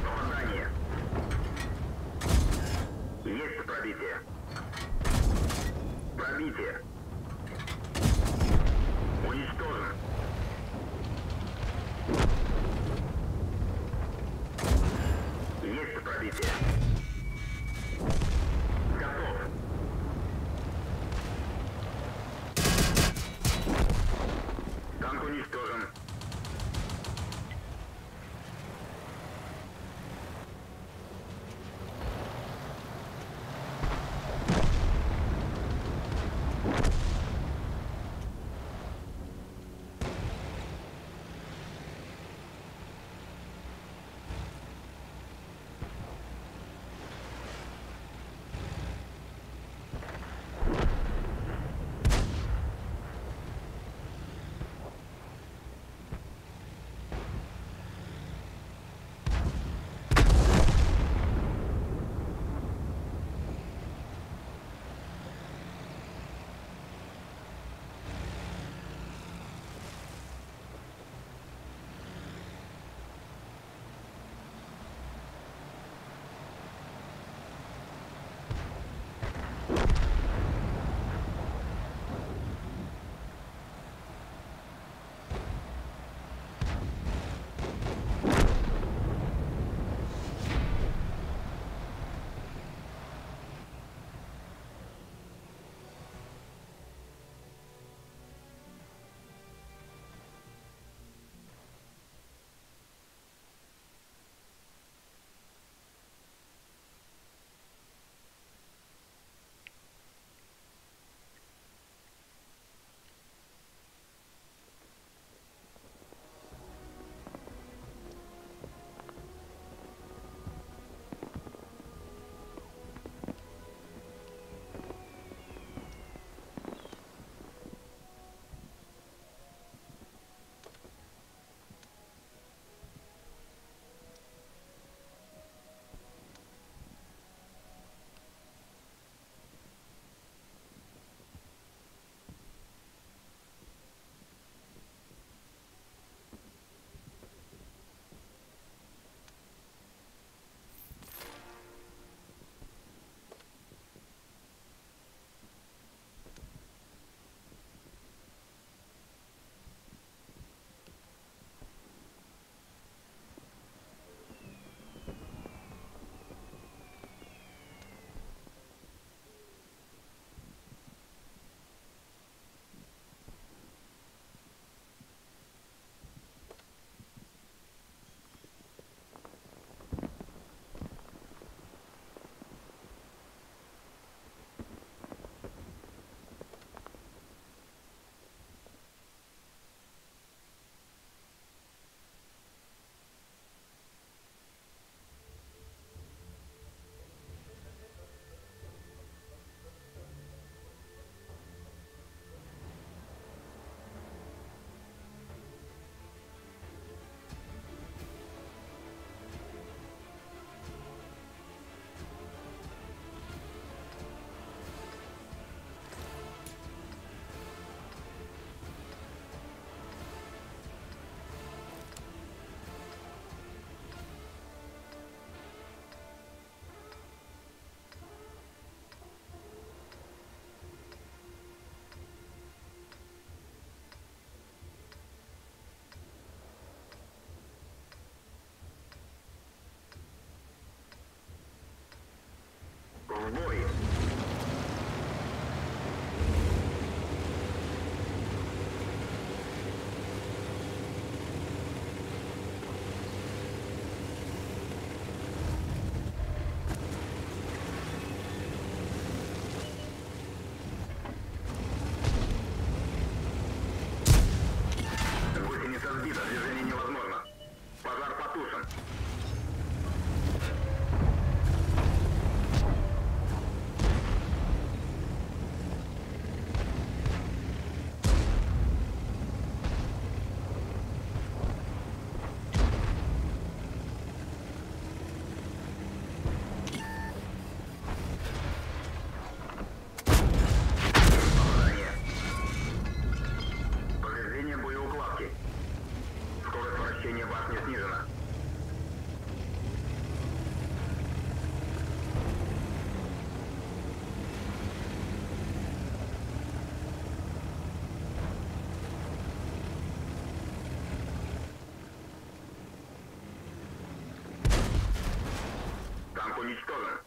Попадание. Есть пробитие. Пробитие. Уничтожен. Есть пробитие. Готов. Танк уничтожен. Танк уничтожен.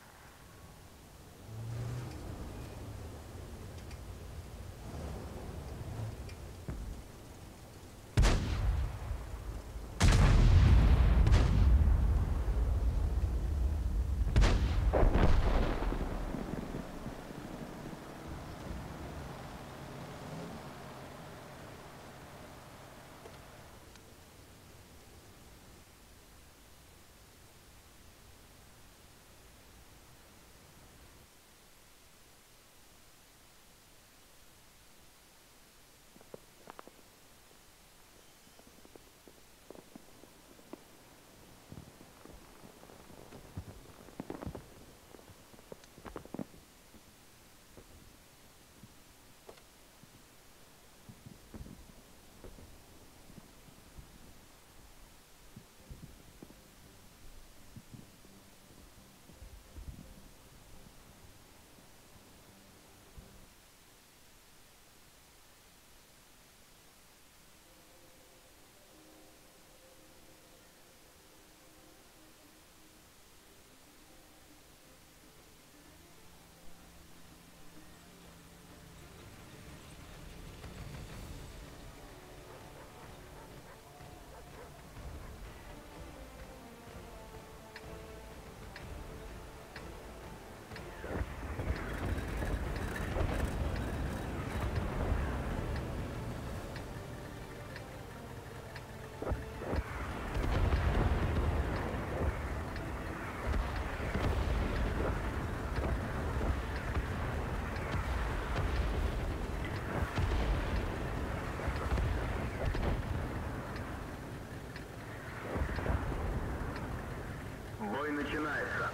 Бой начинается.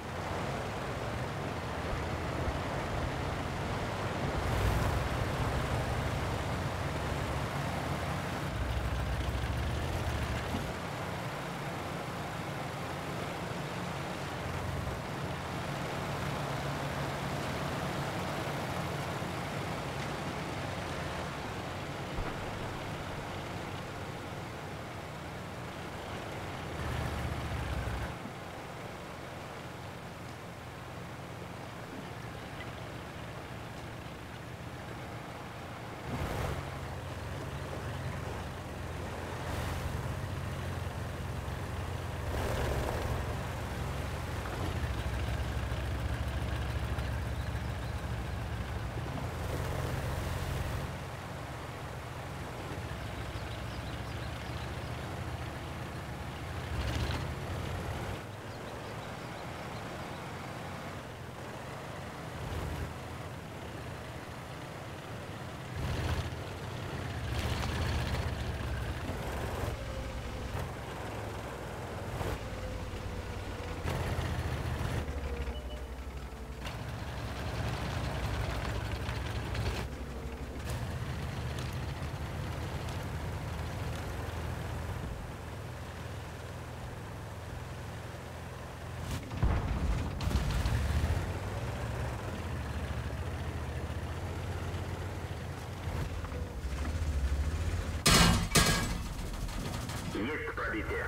Есть пробитие.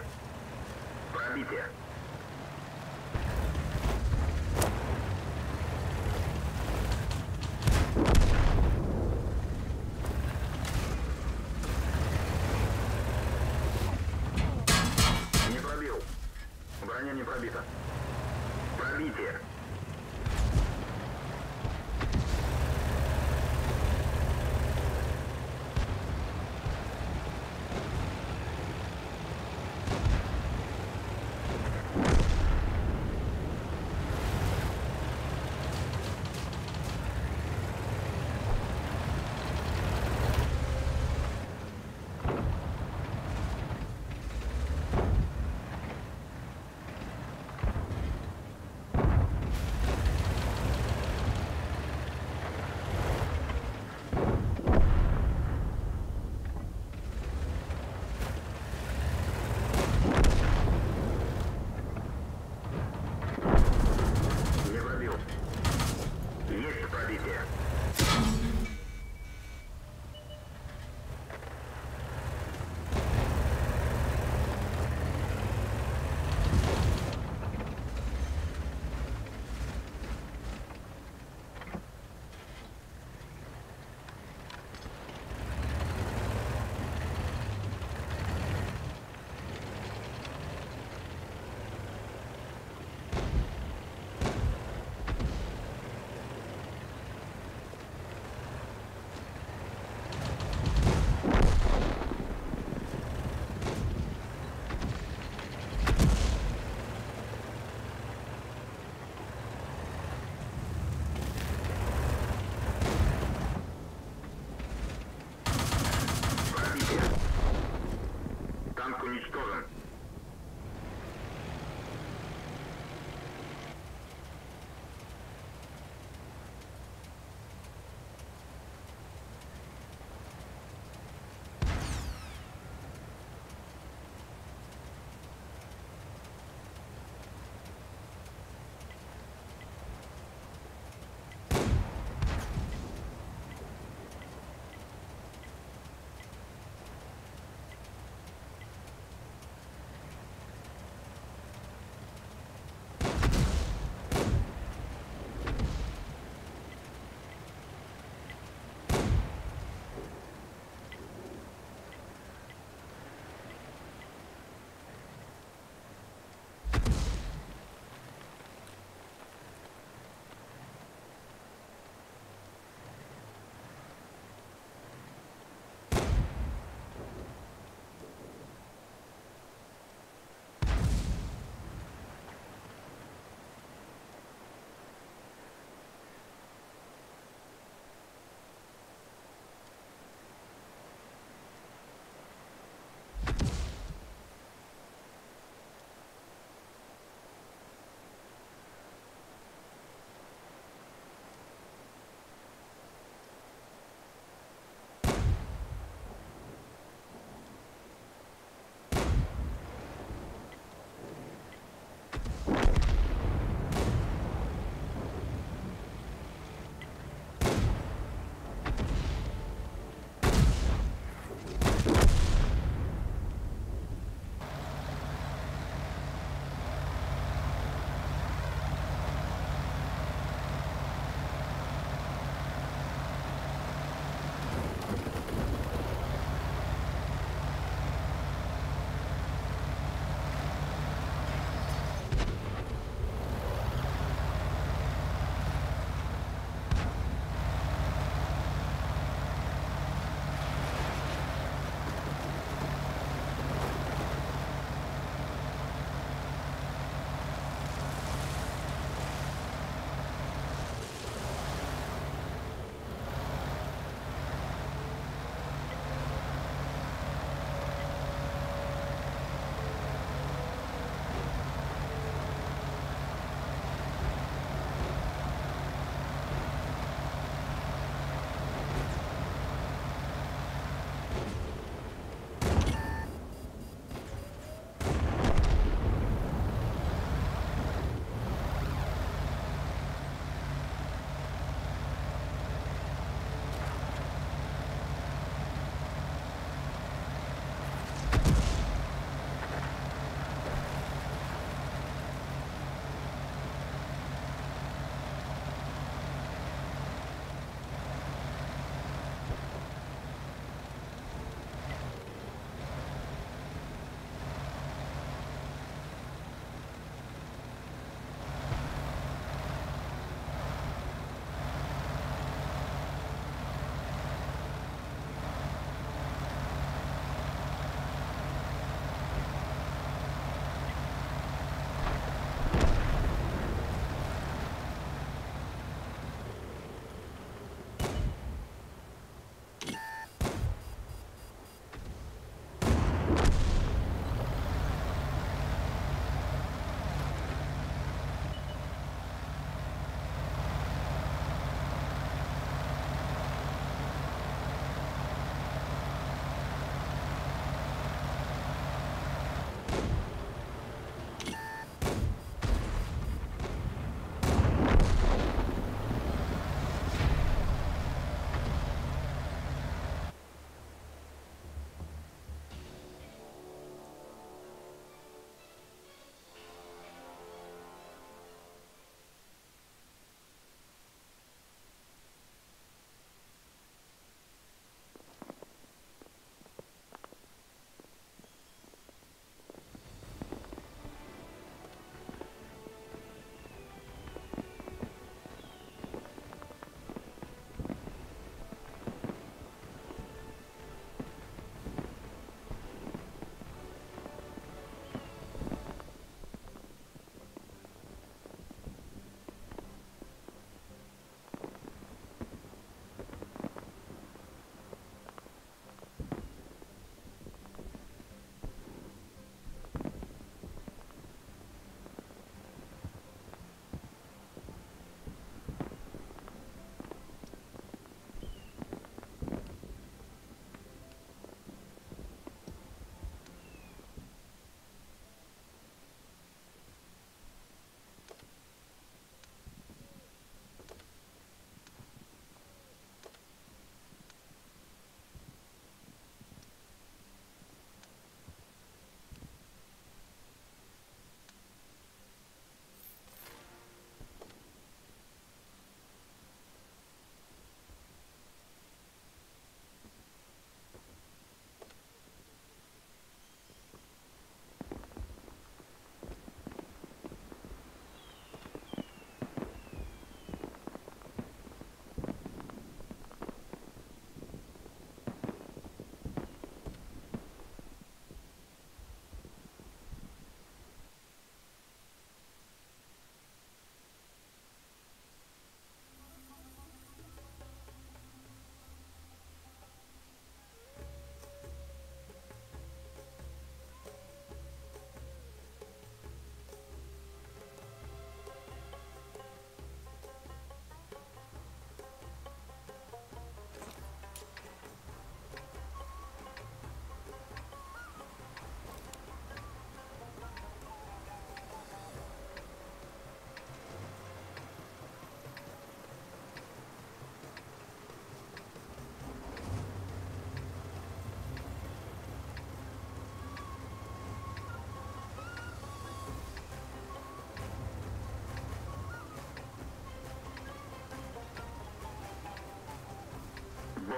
Пробитие. Не пробил. Броня не пробита. Пробитие.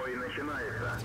Бой начинается.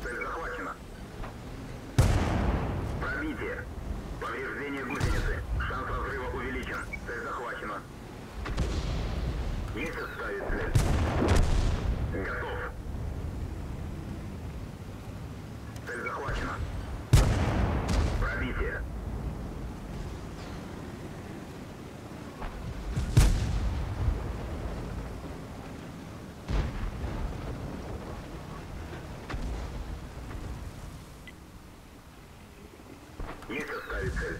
Цель захвачена. Пробитие. Повреждение гусеницы. Шанс разрыва увеличен. Цель захвачена. Есть отставить цель. Готов. Цель захвачена. Пробитие. Есть отставить цель.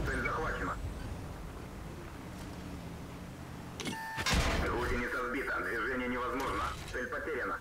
Цель захвачена. Гусеница сбита. Движение невозможно. Цель потеряна.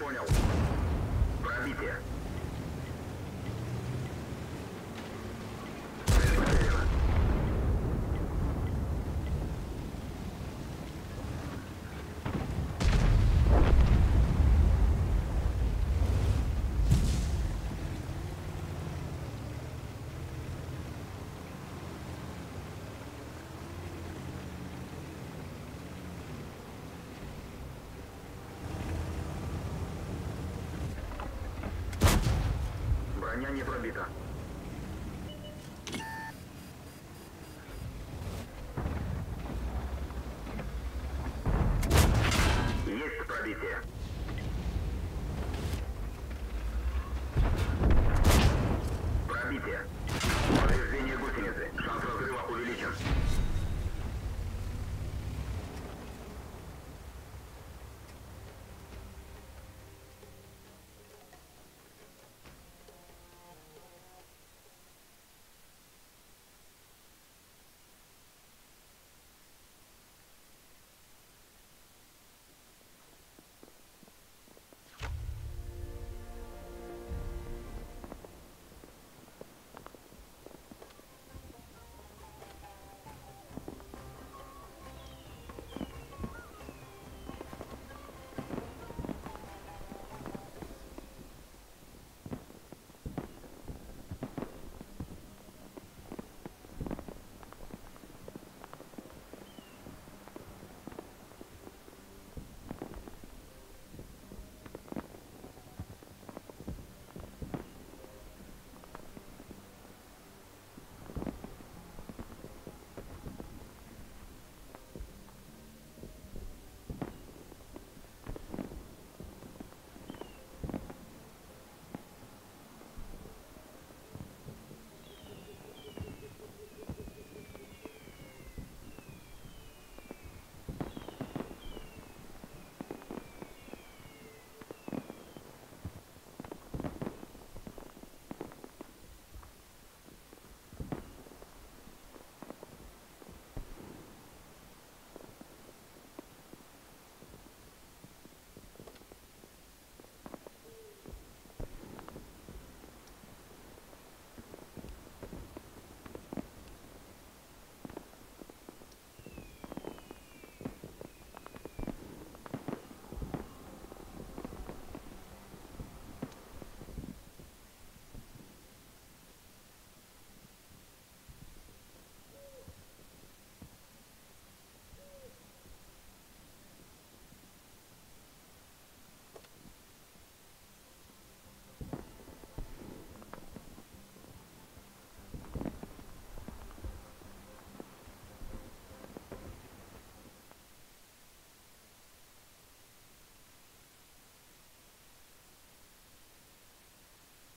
Понял. Пробитие. Цель потеряна. Броня не пробита.